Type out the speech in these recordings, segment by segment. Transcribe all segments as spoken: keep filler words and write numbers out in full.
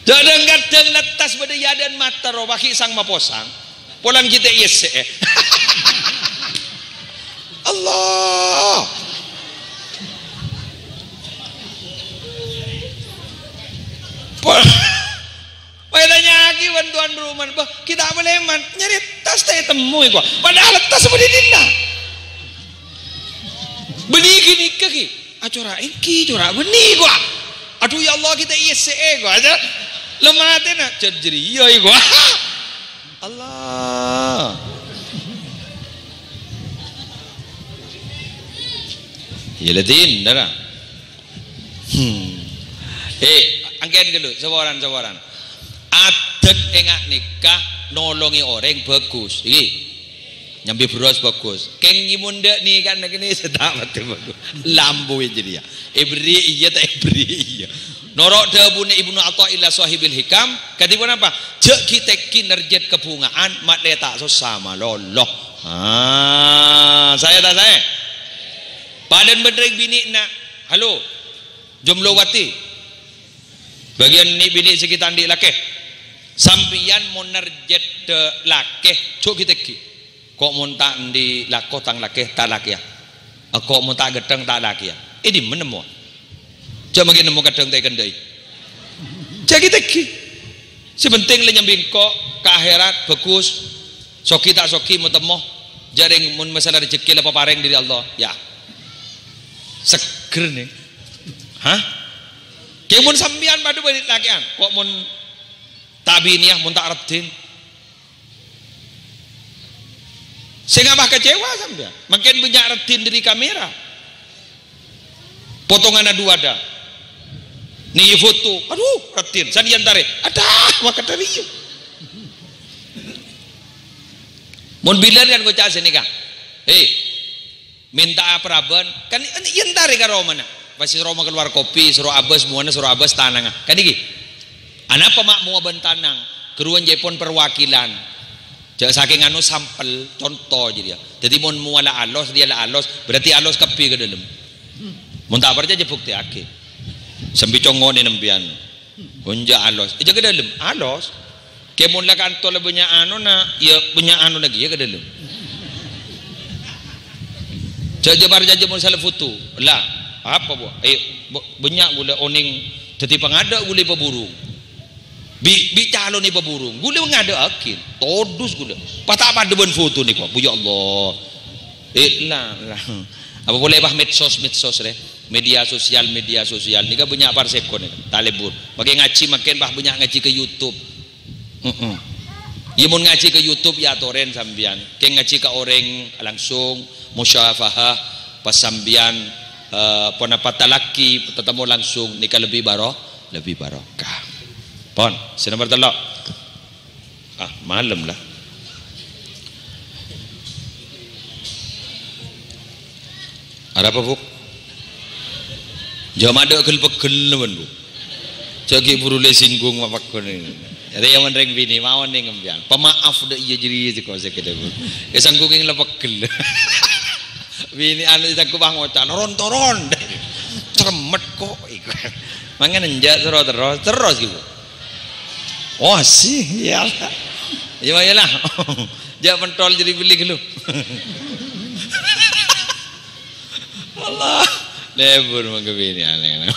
Dhâng-kadhâng lettas bâdâ è adâ'ân mata rowa ghi' sang maposang. Polana ghi' ta' èyessè'è. Allah. Pol-, Pas ètanya'aghi bân towan rumana, "Bâh, ghi' ta' palèman, nyarè tas ta' ètemmo, èkowa." Padahal tas bâdâ è dinna'. Bânnè ghânèka, ghi. Acora' ènggi, cora' bânnè, èkowa. Adhu, ya Allah, ghi' ta' èyessè'è, èkowa. Aja la matèna, jhâ' jârèya, èkowa. Allah. Iyâ, la dinna', ra. Hmm. Eh, angkèn ghâllu, saporana, saporana. Adât è nga' nèka nolongè orèng bhâghus. Iki. Nyambi bherrâs bhâghus. Kèng ngèmon dâ' nèka nèka nè sè ta' patè bhâghus. Lambuwi jârèya. Èberri' iyâ, ta' èberri' iyâ. Noro' dhâbuna Ibnu Athaillah Shahibul Hikam, kadhi ponapa? Jhâ' ghi'-tèghi nerjhât kabhunga'an, ma' lè ta' sossa malolo. Ah, saè ta' saè? Padâna bân rèng binè'na. Halo. Jomlowati. Bâgiyân nè'-binè' sè ghi' ta' andi' lakè. Sampèyan mon nerjhât lakè, jhâ' ghi'-tèghi. Ko' mon ta' andi' lako tang lakè, ta' lakèya. Ko' mon ta' ghâteng, ta' lakèya. È dimma nemmowa? Jhâ' mangkèn nemmo kadhâng ta' èkendhâ'i. Jhâ' ghi'-tèghi. Sè pentèng la nyambi engko' ka akhèrat, bhâghus. Soghi ta' soghi, mo-temmo. Jhâ' rèng mon masalah rejhekkè la paparèng dâri Allah. Yâ. Seggher, nè. Hah? Kèng mon sampèyan padâ bân lakè'an, ko' mon ta' abinèya, mon ta' raddhin. Sè ngabâ kecewa sampèyan. Mangkèn bânnya' raddhin dâri kamera. Potonganna duwâ' dâ. Nèka foto. Adhu, raddhin. San èyentarè. Adâ, maka dâri iyâ. Mon bilân kan ngoca' sè nèka. He. Mènta'a parabân, kan, èyentarè ka romana. Pas roma kalowar kopi, soro abâs, mowana soro abâs tanangnga. Kan iki. Anapa ma' mowa bân tanang? Ghâruwa ca'èpon perwakilan. Jhâ' sakèng anu sampel, conto jârèya. Dhâddhi mon mowa la alos, rèya la alos, berarti alos kabbhi ka dâlem. Mon ta' parcajâ, buktèyaghi. Sambi congonè nèmpèyan. Gonja' alos. È jâgâ dâlem, alos. Kèmon la kanto la bânnya' anona, iyâ bânnya' anona ghi' iyâ ka dâlem. Jâ-, jâ-, parcajâ mon sala foto. La, apa, Bu? Ayo, Bu, bânnya' ghulâ onèng dhâddhi pangadâ' ghulâ èpaburung. Bi', bi' calon èpaburung. Ghulâ ngadâ'aghi. Todus ghulâ. Pas ta' padâ bân foto nèko. Bu, ya Allah. Eh, la, la. Apa polè, pas medsos, medsos, rè? Media sosial, media sosial. Nèka bânnya' parsèkon, nèka. Ta' lebur. Makè ngajhi mangkèn, pas bânnya' ngajhi ka YouTube. Heeh. Iyâ, mon ngajhi ka YouTube, iyâ, atorè sampèyan. Kèng ngajhi ka orèng langsung, musyafahah, pas sampèyan, eh, ponapa talakè, tatemmo langsung, nèka lebbi baro-, lebbi barokah. Pon, sè nomer tello'. Ah, malem la. Arapa, Bu? Jâ' madâ' ghel-peggel, Bu. Jâ' ghi' buru la èsinggung ma' pagghun. Arèya mon rèng binè' mawon nèng empèyan. Pemaaf dâ' iyâ jârèya sè kosè kèdâ, Bu. Èsanggung kèng la peggel. Binè' anu èsanggung pas ngoca', "Toron-toron." Cermet kok. Mangkana enjâ' soro terros, terros gitu. Oh, sih, ya. Iyâ, iyâ la. Jâ' pentol jârèya bellè ghâllu. Allah. Lebur mangkè binè' anèh.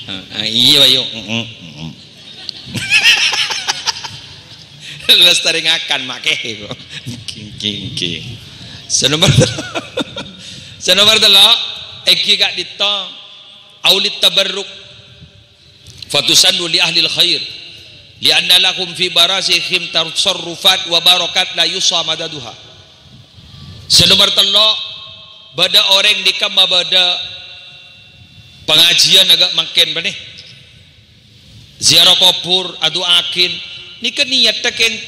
Ah, iyâ, ayo. Mm, mm, mm. Lestarè ngakan, makè kok. Kèng, kèng, kèng. Sè nomer tello'. Sè nomer tello', èngghi ka'dinto. Aulit tabarruk. Fatusannu li ahlil khair, li'anna lahum fi barazihim tasarrufat wa barakat la yuhsa madaduha. Sè nomer tello', bâdâ orèng nèka mabâdâ pangajiyân aghâ' mangkèn bânnè. Ziarah kobhur, adu'aaghin, nèka niyatta kèng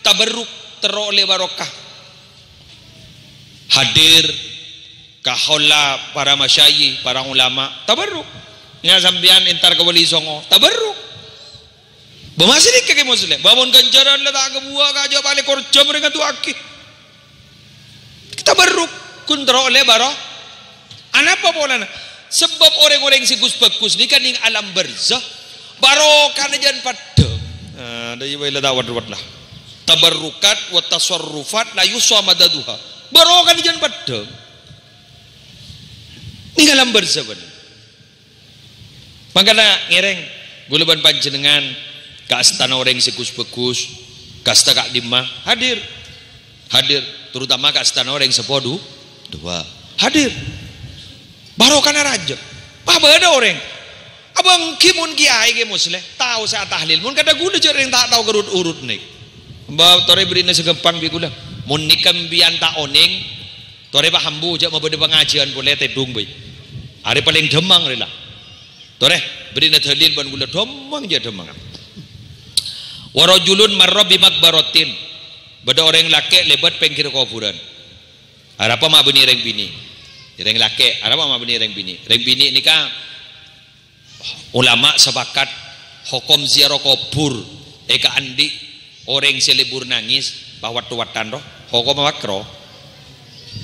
tabarruk, terro ollè barokah. Hadir, Kaholla para masyayikh, para ulama, tabarruk. Nya sampèyan entar ka Wali Songo, tabarruk. Bâ masè nèka Kè Muslim, bâ mon ghânjhârân la ta' kabuwâ' ka jâ' palèng kor jam rèng adu'aaghi. Tabarruk, ghun terro ollè baro-. Anapa polana? Sabâb orèng-orèng sè ghus-bhâghus nèka nèng alam barzah, Barokana jhân paḍḍhâng. Nah, ḍâ' iyâ bhâi la ta' wad-wad la. Tabarrukat wa tasarrufat la yuhsa madaduha. Barokana jhân paḍḍhâng. Nèng alam barzakh bân. Mangkana ngèrèng, ghulâ bân panjhennengngan, ka'astana orèng sè gus-bhâghus, ka'asta ka'ḍimma, hadir. Hadir, terutama ka'astana orèng seppo du-, duwâ'. Hadir. Barokana rajâ. Pas bâḍâ orèng. Apa èngghi mon kiyaè Kè Musleh, tao sè atahlil. Mon kaḍâ' ghulâ jhâ' rèng ta' tao ka rut-urut nèka. Mbah, torè bherri'na sè ghâmpang bi' ghulâ. Mon nèka sampèyan ta' onèng, torè paham, Bu, jhâ' mabâḍâ pangajiyân polè tèḍung bhâi. Arè palèng ḍâmmang rè la. Torè, bherri'na dalil bân ghulâ ḍâmmang jhâ' ḍâmmang. Wa rajulun marra bi maqbaratin. Bâḍâ orèng lakè' lèbât pèngghir kobhurân. Arapa ma' bânnè rèng binè'? Rèng lakè', arapa ma' bânnè rèng binè'? Rèng binè' nèka ulama sapakat hokom ziarah kobhur è ka'anḍi' orèng sè lebur nangès, pas wat-wadhân ro, hokomma makro.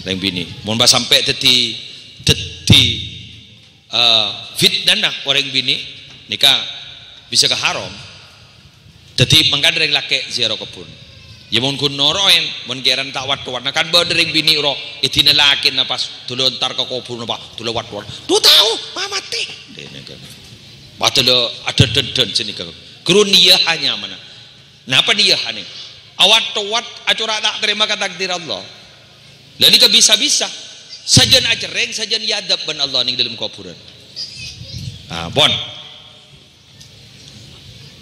Rèng binè'. Mon pas sampè' dhâddhi, dhâddhi eh, fitnana orèng binè' nèka bisa ka haram. Dhâddhi mangkana rèng lakè' ziarah kobhur. Yâ mon ghun noro'è, mon kèran ta' wat-wadhân kan bâḍâ rèng binè' ro, èdina lakèna pas ḍulâ entar ka kobhur napa, ḍulâ wat-wadhân. Ḍu tao, ma' matè. Pas ḍulâ aḍâ-ḍâḍân sè nèka. Ghuru niyâ hanya mana. Napa niyâ hanya? Awat-towat acora' ta' tarèma ka takdir Allah. Lah nèka bisa-bisa. Sajân acerrèng, sajân èadhâb bân Allah nèng ḍâlem kobhurân. Ah, pon.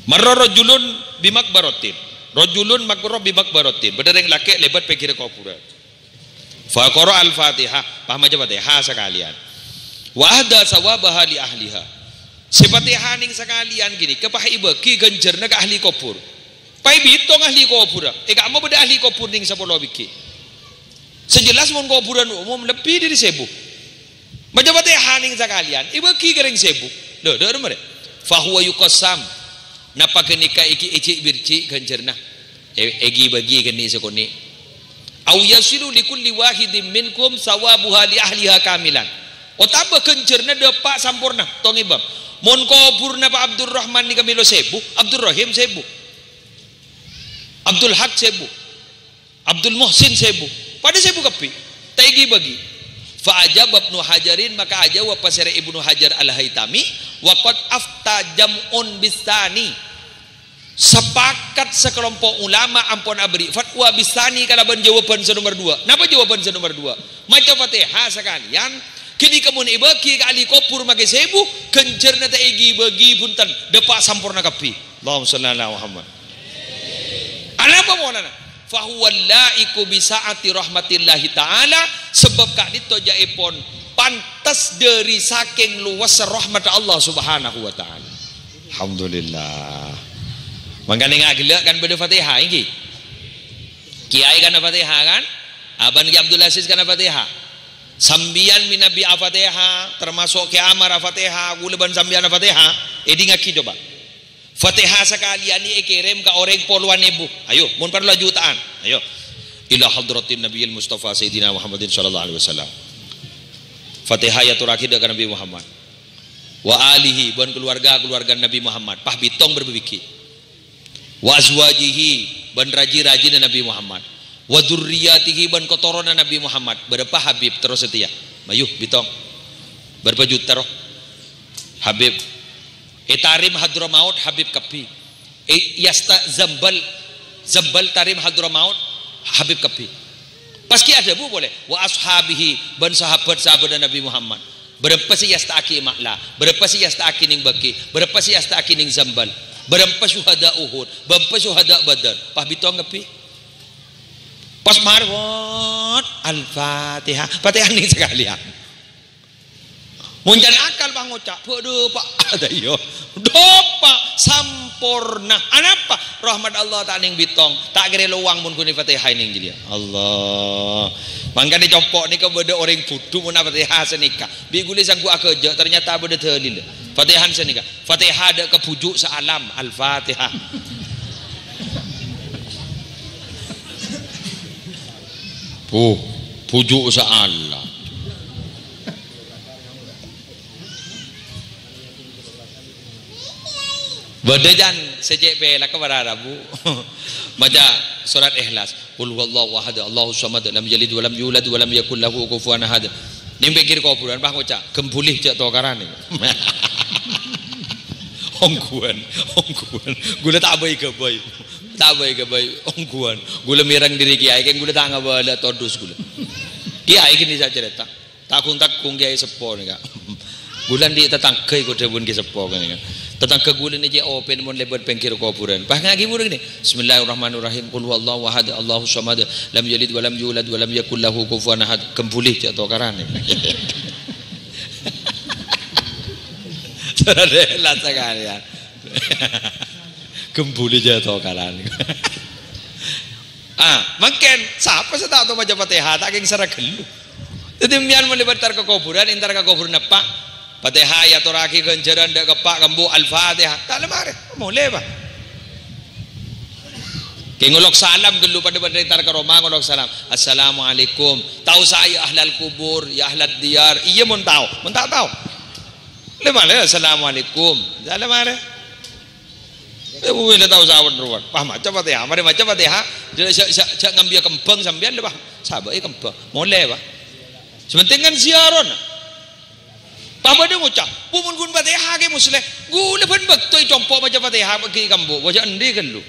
Marra rajulun bi maqbaratin. Rajulun marra bi maqbaratin. Bâḍâ rèng lakè' lèbât pèngghir kobhurân. Fa qara al-Fatihah, pas maca Fatihah sakalèyan. Wa ahda tsawabaha li ahliha. Sè Fatihah nèng sakalèyan ghânèka pas èbâghi ghânjhârânna ka ahli kobhur. Pas èbitong ahli kobhurra. È ka'emma bâḍâ ahli kobhur nèng sapolo bighi'. Sè jelas mon kobhurân umum lebbi ḍâri sèbu. Maca Fatihah nèng sakalèyan, èbâghi ka rèng sèbu. Lho, ḍâ'remma rè. Fa huwa yuqassam. Napa ghânèka èghi-, èjhi'-bherjhi' ghânjhârânna? È-, èghi-bâghi ghânèka sakonè'. Au yasilu li kulli wahidin minkum tsawabuha li ahliha kamilan. Otabâ ghânjhârânna ḍâpa' samporna, tong è bâ. Mon kobhurna Pa' Abdurrahman nèka mèlo sèbu, Abdurrahim sèbu. Abdul Haq sèbu. Abdul Muhsin sèbu. Paḍâ sèbu kabbhi. Ta' èghi-bâghi. Fa ajaba Ibnu Hajarin, maka ajâwâb pasèra Ibnu Hajar Al-Haitami, wa qad afta jam'un bis tsani. Sapakat sakalompo' ulama ampon aberri' fatwa bis tsani kalabân jâwâbhân sè nomer ḍuwâ'. Napa jâwâbhân sè nomer ḍuwâ'? Maca Fatihah sakalèyan, ghânèka mon èbâghi ka ahli kobhur makè sèbu, ghânjhârânna ta' èghi-bâghi bhunten, ḍâpa' samporna kabbhi. Allahumma shalli ala Muhammad. Anapa polana? Fa huwa la'iqu bi sa'ati rahmatillahi ta'ala, sabâb ka'ḍinto jâ'èpon pantes ḍâri sakèng lowassa rahmat Allah Subhanahu wa Ta'ala. Alhamdulillah. Mangkana nga' ghellâ' kan bâḍâ Fatihah, èngghi? Kiyaè kan Fatihah, kan? Abân Ki Abdul Aziz kan Fatihah. Sampèyan mènabi Al-Fatihah, termasuk Ki Amar Al-Fatihah, ghulâ bân sampèyan Al-Fatihah, èḍingngaghi coba. Fatihah sakalèyan èkèrèm ka orèng polowan èbu. Ayo, mon parlo juta'an. Ayo. Ila hadratin Nabiyil Mustafa Sayyidina Muhammadin sallallahu alaihi wasallam. Fatihah èyatorraghi ḍâ' ka Nabi Muhammad. Wa alihi, bân kaluwarga-kaluwarga Nabi Muhammad. Pas bitong bârâmpa bighi'. Wa azwajihi, bân raji-rajina Nabi Muhammad. Wa dzurriyyatihi, bân katoronan Nabi Muhammad. Bârâmpa Habib terros satèya. Mayu, bitong. Bârâmpa juta rowa. Habib. È Tarim Hadramaut Habib kabbhi. È Yasta Zambal, Zambal Tarim Hadramaut Habib kabbhi. Pas ghi' adhâbu polè, "Wa ashabihi," bân sahabat-sahabadda Nabi Muhammad. Bârâmpa sè èyasta'aghi è Ma'la, bârâmpa sè èyasta'aghi nèng Baqi', bârâmpa sè èyasta'aghi nèng Zambal, bârâmpa syuhada Uhud, bârâmpa syuhada Badar. Pas bitong kabbhi. Pas marwot, Al-Fatihah. Fatihah nèng sakalèyan. Mon can akal, pas ngoca', "Bâ' ḍâpa'." Ada iya. Ḍâpa', samporna. Anapa? Rahmat Allah ta' nèng bitong. Ta' kèra lowang mon ghun Fatihah nèng jârèya. Allah. Mangkana compo' nèka bâḍâ orèng budhu mon Fatihah sanèka. Bi' ghulâ sangghu aghâjâ', ternyata bâḍâ dalil. Fatihah sanèka. Fatihah ḍâ' ka bhuju' saalam. Al-Fatihah. Buh, bhuju' saalam. Bâdâ can sè cè' pèlakka para rabu. Maca surat Ikhlas. "Qul huwallahu ahad, Allahus samad, lam yalid walam yulad walam yakul lahu kufuwan ahad." Neng pèngkèr kobhurân, pas ngoca', "Ghembhuli, jhâ' tokaran." Ongghuwân, ongghuwân. Ghulâ ta' bhâi-ghâbây. Ta' bhâi-ghâbây, ongghuwân. Ghulâ mèreng dhâri kèyaè, kèng ghulâ ta' ngabâlâ todus ghulâ. Kèyaè ghini sè acarèta. Tanggung-tanggung kèyaè seppo nèka. Ghulâ andi' tatangghâ èko dhâbuna kèyaè seppo nèka. Tatangghâ ghulâ nèka cè' opèn mon lèbât pèngkèr kobhurân. Pas ngaghi buru ghini, "Bismillahirrahmanirrahim. Qul huwallahu ahad, Allahus samad. Lam yalid walam yulad walam yakul lahu kufuwan ahad." Ghembhuli, jhâ' tokaran. Saudara, la sakalèyan. Ghembhuli, jhâ' tokaran. Ah, mangkèn, sapa sè ta' tao maca Fatihah, ta' kèng sara ghâllu. Dhâddhi, sampèyan mon lèbât entar ka kobhurân, entar ka kobhurân eppa'? Fatihah èyatorraghi ghânjhârân dâ' ka eppa' ka embu', Al-Fatihah. Ta' la marè, molè, Pak. Kèng ngolok salam ghâllu, padâ-padâ entar ka roma ngolok salam. "Assalamualaikum." Ta' osa, "Ya ahlal kubur, ya ahlad diyar." Iyâ, mon tao. Mon ta' tao. La marè, "Assalamualaikum." Ta' la marè. Eh, wèh, la tao sawan rowan. Wah, maca Fatihah. Marè maca Fatihah, jhâ', jhâ', jhâ', jhâ' ngambiyâ kembhâng sampèyan, lho, Pak. Sabâ' è kembhâng. Molè, Pak. Sè pentèng kan ziarah, nah. Pas bâdâ ngoca', "Bu, mon ghun Fatihah, Kè Musleh." Ghulâ bân bâkto ècompo' maca Fatihah, pèghi' ka embu'. Wajâ endi ghâllu.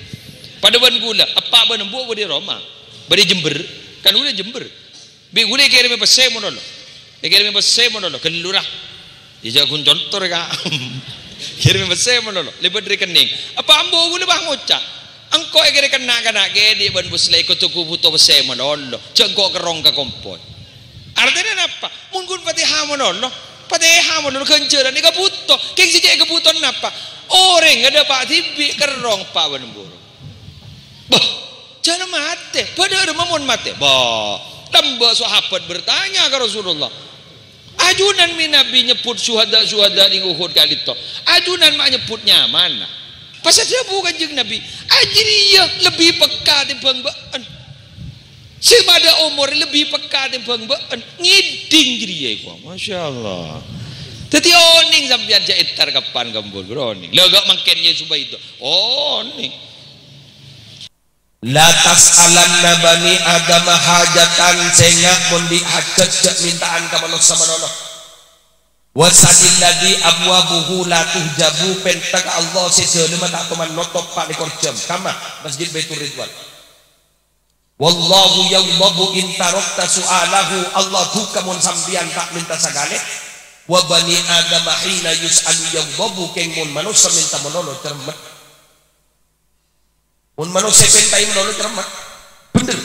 Padâ bân ghulâ, eppa' bân embu' bâdâ è roma. Bâdâ è Jember. Kan ghulâ è Jember. Bi' ghulâ èkèrèmè pèssè mon lolo. Èkèrèmè pèssè mon lolo. Ghâllu, ra. Iyâ, jhâ' ghun contor, Ka'. Kèrèmè pèssè mon lolo. Lèbât rekening. Eppa' embu' ghulâ pas ngoca', "Engko' èkèrè kenna'-kanna' kènè' bân Musleh kodhu bhuto pèssè malolo, jhâ' engko' kerrong ka kompoy." Artèna napa? Mon ghun Fatihah malolo, Fatihah malolo ghânjhârân èkabhuto. Kèng sè cè' èkabhuto napa? Orèng adâpa' dhibi' kerrong pa' bân buru. Bâh, jhâna matè. Bâdâ rèma mon matè. Bâh, lambâ' sahabat bertanya ka Rasulullah. Ajunan mè' Nabi nyebbhut syuhada-syuhada neng Uhud ka'dinto. Ajunan ma' nyebbhut nyamana. Pas adhâbu Kanjeng Nabi, "Ajâriyâ lebbi pekka tèmbhâng bâ'ân. Sè padâ omor lebbi pekka tèmbhâng bâ'ân. Ngèdhing jâriyâ, èko." Masya Allah. Dhâddhi onèng sampèyan jhâ' entar kapan ka embu', bro, onèng. Lha, enggak mangkèn ya supaya itu. Onèng. "La tas'alanna bani Adama hajatan," sènga' mon andi' hajat jhâ' mènta'an ka manossa malolo. "Wa salil ladzi abwabuhu la tuhjabu," pènta ka Allah sè dâlemma ta' toman notop pa' lèkor jam. Kamma? Masjid Baitur Ridwan. "Wallahu yaghdhabu in tarakta su'alahu," Allah duka mon sampèyan ta' mènta sakalè. "Wa bani Adama hina yus'alu yaghdhabu," kèng mon manossa mènta malolo cermet. Mon manossa èpèntaè malolo cermet. Bhender.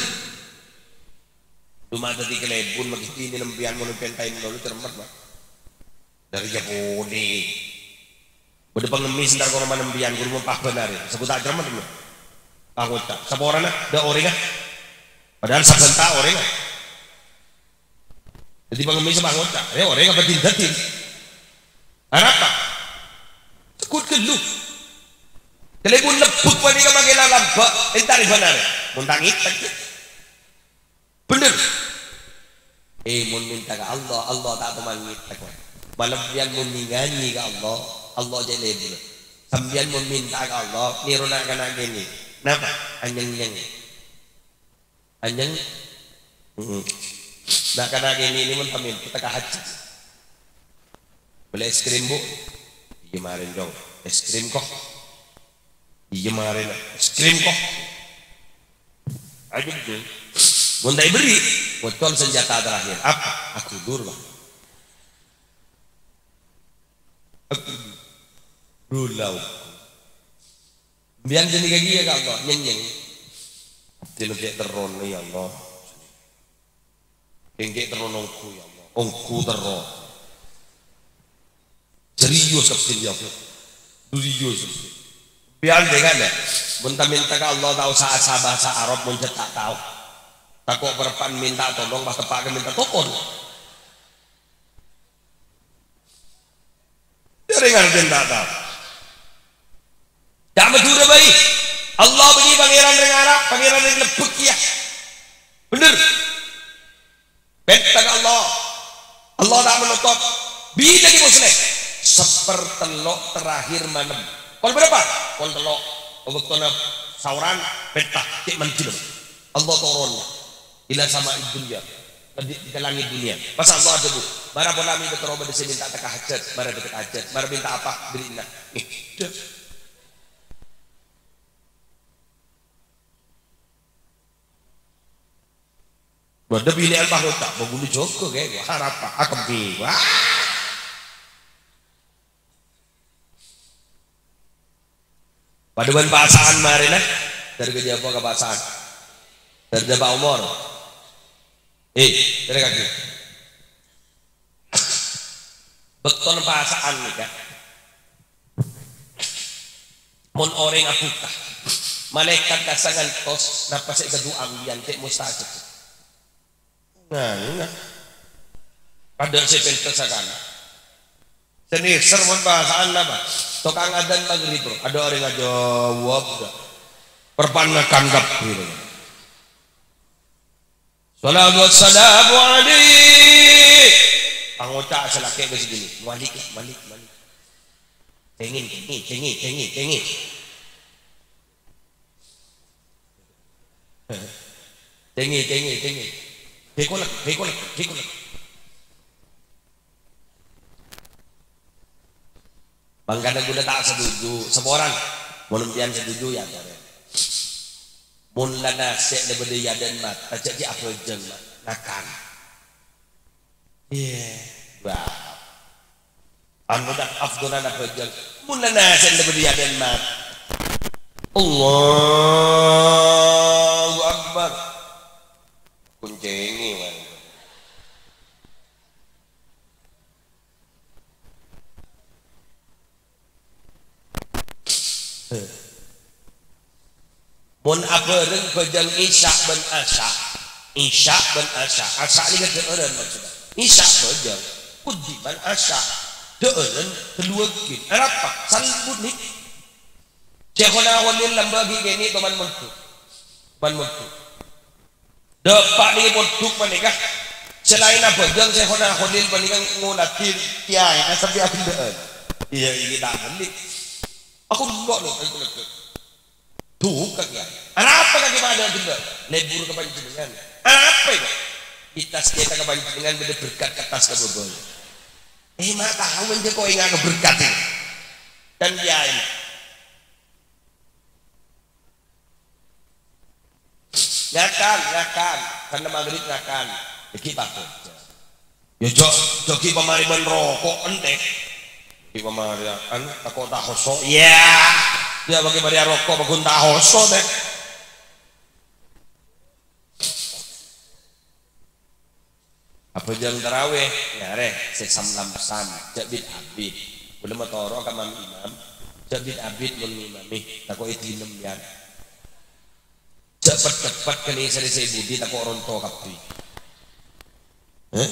Coma dhâddhi kalèbun maghi dinèn sampèyan mon èpèntaè malolo cermet, Pak. Dâri Jhâponi. Bâdâ pangemmès entar ka roma sampèyan, ghuru mon pas bân arè. Sabuta' cermet, Pak. Pas ngoca', "Saporana, dâ' orèngnga." Padahal sabbhân ta' orèngnga. Dhâddhi pangemmès pas ngoca', "Arè orèngnga bâdin-bâdin." Arapa? Tegghut ghâllu. Kalèbun lebbek panèka makè lalambâ', èntarè bân arè. Mon ta' ngètèk. Bhender. Eh, mon mènta ka Allah, Allah ta' toman ngètèk, Pak. Malem sampèyan mon ngèngaè ka Allah, Allah cè' lebur. Sampèyan mon mènta ka Allah, nèro na'-kana' kènè'. Napa? Anyèng-nyèng. Anyèng. Mm-mm. Na'-kana' kènè' nèka mon ta' mènta ka hajat. Mellè es krim, Bu? Iyâ, marèn, Cong. Es krim, kok? Iyâ, marèn. Es krim, kok? Ayo, Bu. Mon ta' èberri', bocol senjata terakhir. Apa? Aku dur, Pak. Aku dur. Sampèyan jârèya ka Allah, nyèng-nyèng. Abdhina ghi' terrona, ya Allah. Èngghi terro ongghu, ya Allah. Ongghu terro. Serius, Abdhin, ya Allah. Serius, Abdhin. Sampèyan dengana, ya. Mon ta' mènta ka Allah, ta' osa asal bhâsa Arab, mon jhâ' ta' tao. Tako' parebbhân mènta tolong, pas teppa' ka mènta tokol. Jârèya ngartèna ta' tao. Jhâ' Madhurâ bhâi. Allah bânnè Pangèran rèng Arab, Pangèran rèng lebbek kèya. Bhender. Mènta ka Allah. Allah ta' manotop. Bilâ ghi' Musleh? Sapertello' terakhir malem. Pokol bârâmpa? Pokol tello'. Bâktona saoran, pènta, cè' mandhina. Allah toron. Ila sama'id dunya. Ka di-, ka langngèt dhunnya. Pas Allah adhâbu, "Mara pola mènta terro bâdâ sè mènta tekka hajat. Mara tekka hajat. Mara mènta apa? Bherri'na." Nih, dâ. Bâdâ binè'an pas ngoca', "Bâ, ghulâ jâgâ, kè." Wah, arapa? Akembi. Wah. Padâ bân pasa'an marèna. Dâri ka jhâ' apa ka pasa'an? Dâri jhâ' apa omor? Eh, dâri kaki. Bâktona pasa'an nèka. Mon orèng abhuka, malaèkat kassa' ngantos napa sè èkadu'a bi' iyâ cè' mustajab. Nganga. Tadâ' sè pènta sakala. Sè nèser mon pasa'an napa? Tokang adzan magrib, bro. Tadâ' orèng ajâwâb, dâ. Perpan ngakan kabbhi. Shalatu wassalamu alaik. Pangoca' sè lakè' ka sè binè'. Malik, malik, malik. Cengin, cengin, cengin, cengin, cengin. Cengin, cengin, cengin. Dekolek, dekolek, dekolek. Mangkana ghulâ ta' setuju. Saporana, mon empèyan setuju, ya, torè. Mon la nasè' la bâdâ è adâ'na mata, jhâ' ghi' abhâjâng, ma-, ngakan. Iyâ, wah. Anu dah, afdholan abhâjâng. Mon la nasè' la bâdâ è adâ'na mata. Allahu Akbar. Koncèngnga, wah. Mon abhâreng bhâjâng Isya bân Asya, Isya bân Asya, Asya nèka dhâ'ârân maksodda. Isya bhâjâng, quddiman Asya, dhâ'ârân ghâlluwâghi. Arapa? Salbut nèka. Syekhona Kholil lambâ' ghi' kènè' toman mondhuk. Toman mondhuk. Dâpa' nèka pondhuk panèka. Sè laènna bhâjâng Syekhona Kholil panèka ngolatè kèyaèna sampè' aghellâ'ân. Iyâ, iyâ, ta' ghâllu. Aku mbok lho, aku lho. Duka kèyaè. Arapa kakè padâ aghellâ'? Lebur ka panjhennengngan. Arapa èko? Kita sakèta ka panjhennengngan bâdâ berkat ka attas ka bâbâ. Eh, ma' tao enjâ' ko' enga' ka berkat ini. Kan kèyaè. Ngakan, ngakan. Karena maghrib ngakan. Iki, Pak. Ya, jhâ', jhâ' ghi' pamarè bân roko', ènte. Ghi' pamarè, anu, tako' ta' hoso'. Iyâ. Iyâ, bâgi marè roko', bâgun ta' hoso', tè. Abhâjâng tarawih, nyarè sè sam-lamsam, jhâ' bit-abit. Ghulâ matoro'a ka mam-imam, jhâ' bit-abit mon ngimami, tako' èdinem, yâ. Jhâ' pet-cepet ka nèsèrè sè è budi, tako' ronto kabbhi. Hah?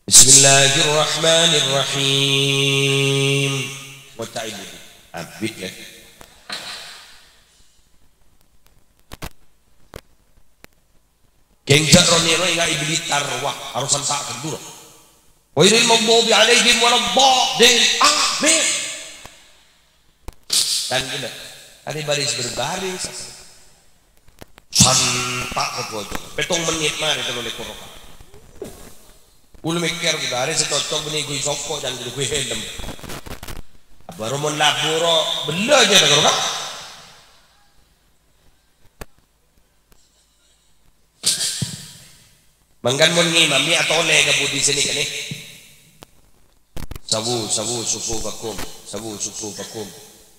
Bismillahirrahmanirrahim. Ngoca' è budi. Abit, lè. Kèng jhâ' ro-nèro enga' è budi tarowa, arosan ta' ghâllu. Ghairil maghdubi alaihim waladdallin. Amin. Kan ghellâ'. Arè baris berbaris. Santa' ka bojong. Pètto mennit marè tello lèkor rakaat. Ghulâ mèkkèr, ghulâ arè sè cocok bânnè ghuy soko, jhâ' ghuy helm. Bâru mon labu ro, bellâ jhâ' tello rakaat. Mangkana mon ngimami atolè ka budi sè nèka nè. Sawu, sawu sufufakum, sawu sufufakum.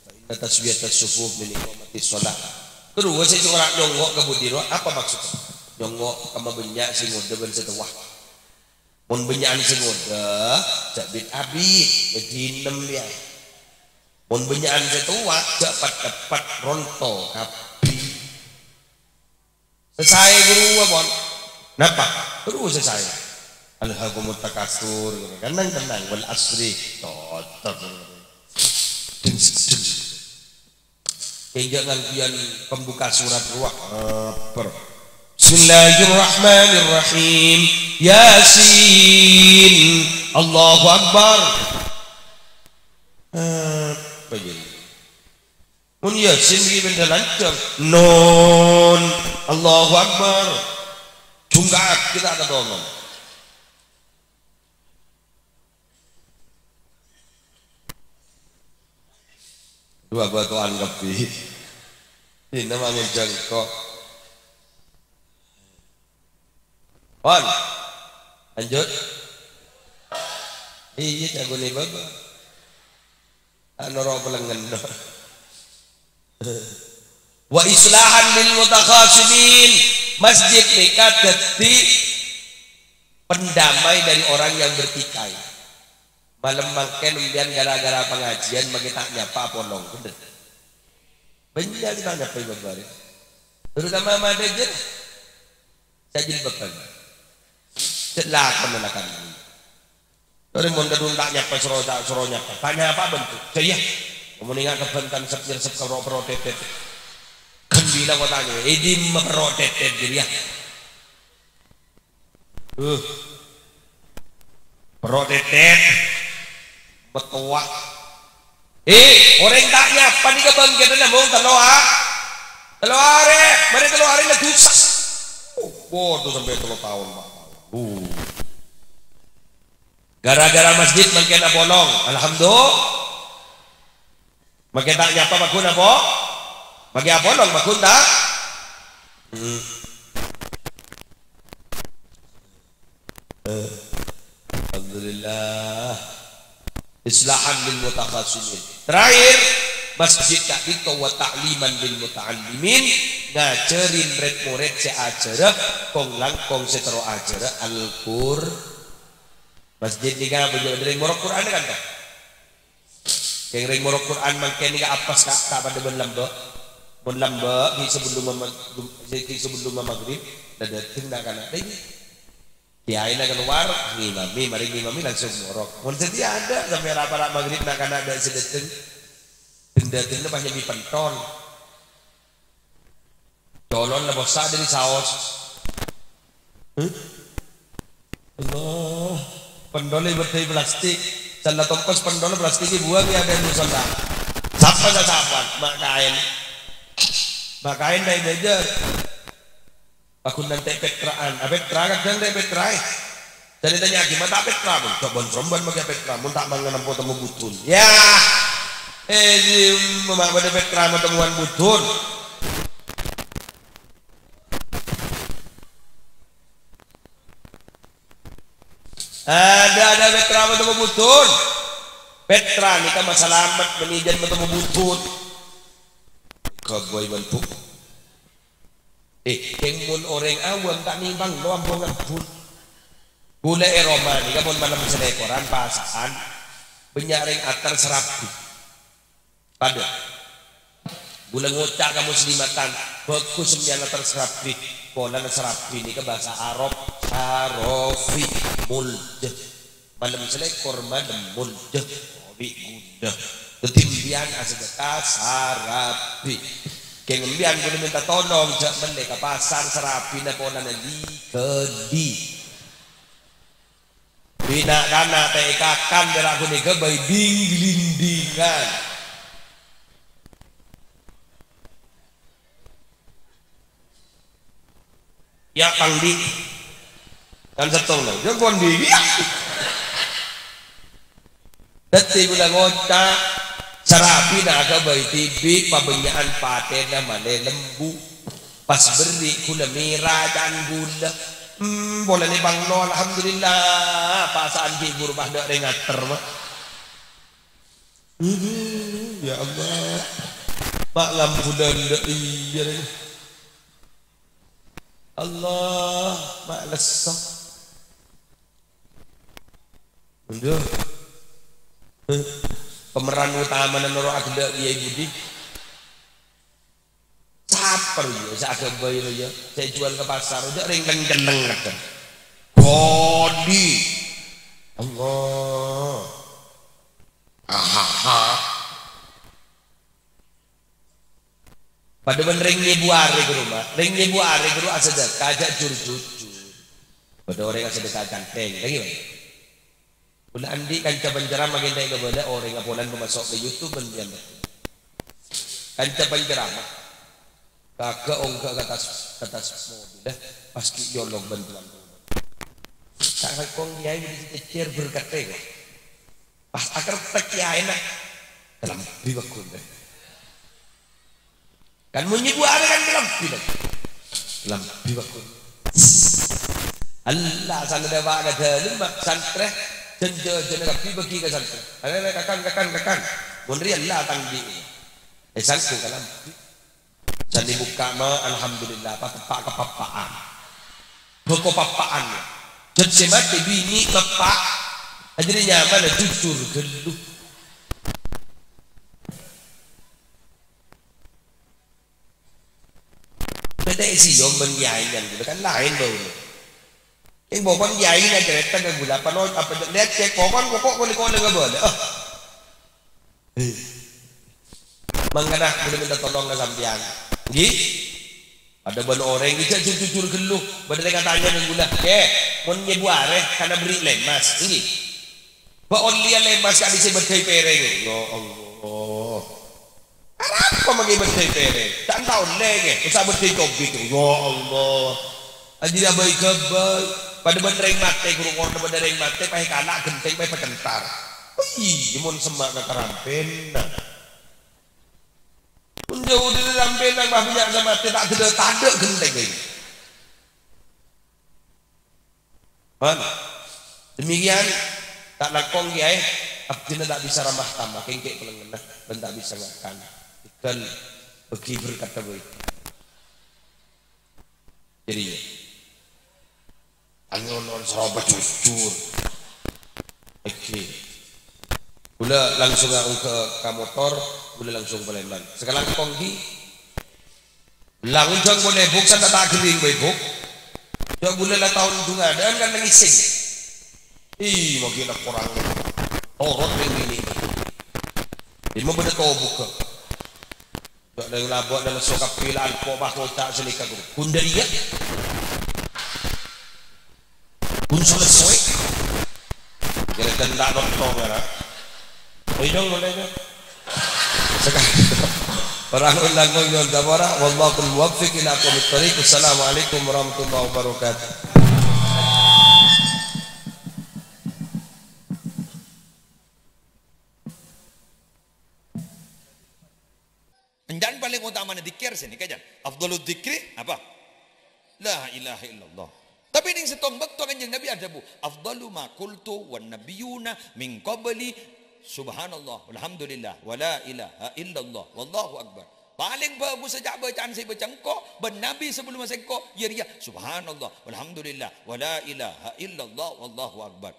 Fa inna taswiyatas sufuf min iqamatis shalah. Terros sè cora' nyongngo' ka budi rowa, apa maksodda? Nyongngo' kamma bânnya' sè ngodâ bân sè towa. Mon bânnya'an sè ngodâ, jhâ' bit-abit, èdinem, yâ. Mon bânnya'an sè towa, jhâ' pet-cepet, ronto kabbhi. Sè saè ghâruwa, pon. Napa? Ghâruwa sè saè. Alhaakumut takatsur. Tenang, tenang. Wal asri. Totok. Deng, deng. Enjâ' ngangghuyan pembuka surat rowa. Apa? Bismillahirrahmanirrahim. Yasin. Allahu Akbar. Apa ya? Mon Yasin iki bendher lanjhâng. Nun. Allahu Akbar. Jungka'aghi ta' katolong. Dua batuan kabbhi. Ini namanya jengkok. Pon. Lanjut. Iyâ, jhâgâna bâbâ. Anoro pelengen. Wa islahan lil mutakhasimin. Masjid nèka dhâddhi pendamai dari orang yang bertikai. Malem mangkèn empèyan gara-gara pangajiân makè ta' nyapa apolong, bhender. Bânnya' sè ta' nyapa bâbâ rè. Terutama Madhurâjâ. Sè jilbaban. Cè' lakon ana' kan. Dâri mon kadhung ta' nyapa soro, ta' soro nyapa. Ta' nyapa bentuk. Jâ iyâ. Mon enga' kabhântan sep-nyersep ka ro'-, perro' tètèt. Ghân bilâ kotanya. È dimma perro' tètèt jârèya. Uh. Perro' tètèt. Mètowa. Eh, orèng ta' nyapa nèka bângkèdhâ namong tello a-, tello arè. Marè tello arè la dusa. Oh, waduh, sampè' tello taon, Pak. Uh. Gara-gara masjid mangkèn apolong. Alhamdulillah. Mangkèn ta' nyapa paggun apa? Mangkèn apolong paggun ta'? Hmm. Eh, Alhamdulillah. Islahan lil mutakhasimin. Terakhir, masjid ka'dinto wa ta'liman lil muta'allimin, ngajhârin rèd-morèd sè ajhârâ, kong-langkong sè terro ajhârâ Al-Qur-, Masjid nèka bânnya' rèng morok Qur'an kan, ta'? Kèng rèng morok Qur'an mangkèn nèka apes, Ka', ta' padâ bân lambâ'. Mon lambâ', ghi' sabellumma ma-, ghi' sabellumma maghrib, la dâteng na'-kana' nèka. Kèyaèna kalowar, ngimami, marè ngimami langsung morok. Mon sè dhiyâ adâ', sampè' ra-para' maghrib na'-kana' dâ' sè dâteng. Dhing-dâteng pas nyambi pentol. Colon la possa' dâri saos. Hah? Allah. Pentol èbâddhâi plastik. Sella tongkos pentol plastik èbuwâng è adâ'na musalla. Sapa sè sapan? Ma' kaèn. Ma' kaèn ta' èbâjâr. Paggun nantè' pètra'an. A, pètra kadhâng ta' pètraè. Jhâ' ètanya'aghi, "Ma' ta' pètra, mon?" Coba somban makè pètra, mon ta' mangan ampo temmo budun. Yâ. Eh, dimma ma' bâdâ pètra ma' temmowan budun. Adâ', adâ' pètra ma' temmo budun. Pètra nèka masalamet bânnè jhân ma' temmo budun. Kabây bân bu. Eh, kèng mon orèng awam ta' nèng bânglo ampo ngebbhun. Ghulâ è roma nèka mon malem salèkoran pasa'an, bânnya' rèng ater sarabi. Padâ. Ghulâ ngoca' ka muslimatan, bhâghus sampèyan ater sarabi. Polana sarabi nèka bhâsa Arab, sarofi, mulja. Malem salèkor malem mulja, obi' ghulâ. Dhâddhi, sampèyan asadhâka sarabi. Kèng sampèyan ghulâ mènta tolong, jhâ' mellè ka pasar sarabina polana li-ghâli. Bi' na'-kana' ta' èkakan, pèra' ghunèka bhâi ding-glindingan. Yâ, pangdi. Kan sèttong, no. Yâ, kondi. Yâ. Dhâddhi ghulâ ngoca', sarabina aghâbây dhibi', pabânnya'an patèna malè lembu. Pas berri' ghulâ mèra can ghulâ. Hmm, polana bânglo, alhamdulillah. Pasa'an ghi' buru padâ rèng ater, ma'. Aduh, ya Allah. Ma' ngambunan dâ' iyâ, rèng. Allah, ma' lesso. Aduh. Pemeran utamana noro' aghellâ' kèyaè budi. Sapa rèya sè aghâbây rèya, sè èjuwâl ka pasar, jhâ' rèng leng-celleng kadhâng. Kondi. Allah. Ahaha. Padâ bân rèng nyèbu arè ghâru, ma'. Rèng nyèbu arè ghâru asadhâka, jhâ' jur-jujur. Padâ orèng asadhâka cantèng, lagi, Bang. Ghulâ andi' kanca pancaramah ghentè' kabâlâ orèng apolan pamaso' ka YouTube bân biyân. Kanca panceramah. Kagak ongga' ka attas, ka attas mobil, eh. Pas ghi' nyolong bantuan. Sangkong kiai wis cècèr berkatè, kok. Pas akertek kiaina, kalambhi bagus, eh. Kan mon nyèbu arè kan kalambhi, kan. Kalambhi bagus. Allah, sana dewa ka dalem, mak, santrè, jân-jâjâna kabbhi bâgi ka santrè. Ayo, ayo, kakan, kakan, kakan. Mon rèya Allah tangdi. Eh, sangko kalambhi. Jhâ' bukka' ma, alhamdulillah, pateppa' ka pappa'an. Bhâko pappa'an. Jhât sè matè binè' pappa'. Ajâriyâ nyamana jujur ghâllu. Bâdâ sè èsèyom bân kiai kan, kan laèn bâuna. Sè pokon kiai ngacarèta ka ghulâ, apa no, apa, lihat cek pokon, pokok kole-kole ngabâlâ. Ah. Eh. Mangkana, ghulâ minta tolong ka sampèyan. Ngghi? Padâ bân orèng, jhâ' jujur-jujur ghâllu. Bâdâ rèng atanya ka ghulâ, "Kè, mon nyèbu arè, kana berri' lèmas." Ngghi? Bâ' ollèya lèmas ka'dissa' bâddhâi pèrèng. Ya Allah. Arapa maghi bâddhâi pèrèng? Ta' enta ollè, kè. Usa bâddhâi cobit. Ya Allah. Ajâriyâ bhâi-ghâbây. Padâ bân rèng matè, ghuru kono bâdâ rèng matè, pas èkala' ghentèng, pas èpacentar. Iyâ, mon semma' ka karampèna. Mon jhâu dâri rampèna, pas bânnya' sè matè, ta' tadâ'-tadâ' ghentèng, kè. Paham? Demikian, ta' langkong, Kèyaè, abdhina ta' bisa ramah tamah, kèngkè' palengngenna, bân ta' bisa ngakan. Ikan bagi berkat bhâi. Jadi, angin on sarompa jujur. Oke. Ghulâ langsung ka, ka motor, ghulâ langsung palèman. Sakalangkong ghi, Langkong polè, Bu', san ta' ghâring bhâi, Bu'. Jhâ' ghulâ la taon dhungadhân kan nangèsè. Ih, maghi la korang. Torot rèng binè'. Dimma bâdâ tobugghâ. Jhâ' rèng labâ' dâ' lesso kabbhi la alpo' pas ngoca' sanèka, ghuru. Bhundariyâ. Pun selesai. Kira-kira ndak nonton, ya, nak? Ayo dong, mulai dong. Sekarang. Orang ulang kau nyon tabara. Wallahul muwaffiq ila aqwamit thariq. Wassalamualaikum warahmatullahi wabarakatuh. Enjâ'ân palèng otamana dzikir sè nèka, jân. Afdhalud dzikri apa? La ilaha illallah. Tapè nèng sèttong bâkto Kanjeng Nabi adhâbu, "Afdhalu ma qultu wan nabiyyuna min qabli, subhanallah, walhamdulillah, wa la ilaha illallah, wallahu akbar." Palèng bhâghussa ca'-bâca'an sè èbâca engko' bân Nabi sabellunna sèngko', iyâ rèya, "Subhanallah, walhamdulillah, wa la ilaha illallah, wallahu akbar."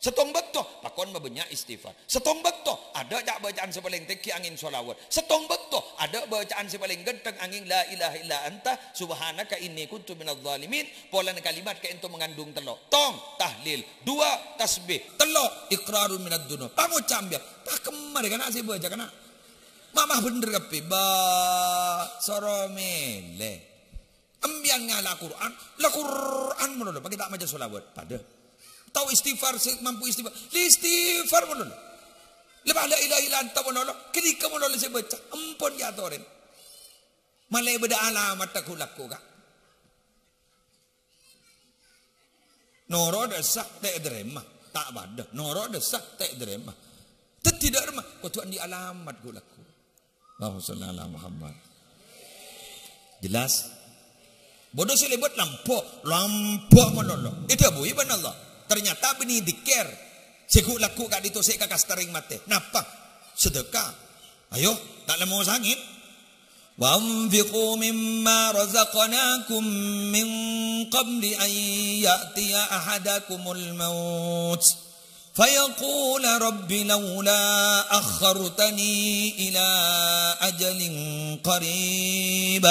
Sèttong bâkto, pakon mabânnya' istighfar. Sèttong bâkto, adâ' ca'-bâca'an sè palèng tèngghi angèng shalawat. Sèttong bâkto, adâ' bâca'an sè palèng ghânteng angèng la ilaha illa anta, subhanaka inni kuntu minadh dhalimin. Polana kalimat kaènto mangandung tello'. Tong, tahlil. Dua, tasbih. Tello', iqrarun minadz dzunub. Pangoca' ambiya. Pakemma rè kana' sè bâca kana'. Ma'-, ma' bhender kabbhi. Ba, soro mèlè. Embiyan ngala' Qur'an, la Qur'an malolo, paghi' ta' maca shalawat. Padâ. Tao istighfar, sè mampu istighfar, la istighfar malolo. La la ilaha illa anta malolo, ghânèka malolo sè bâca, ampon ya atorè. Malè bâdâ alamat ghu'-lagghu', Ka'. Noro' dâ' essa, ta' ètarèma. Ta' padâ. Noro' dâ' essa, ta' ètarèma. Dhâddhi dâ' remma, kodhu andi' alamat ghu'-lagghu'. Allahumma shalli ala Muhammad. Jelas? Bâdâ sè lèbât lampo', lampo' malolo. Èdhâbui bân Allah. Ternyata bânnè dzikir. Sè ghu'-lagghu' ka'dinto sè èkakas tarèng matè. Napa? Sedekah. Ayo, ta' lemmo sangèt. "Wa anfiqu mimma razaqnakum min qabli an ya'tiya ahadakumul maut." Fayaqula, "Rabbi laula akhartani ila ajalin qarib,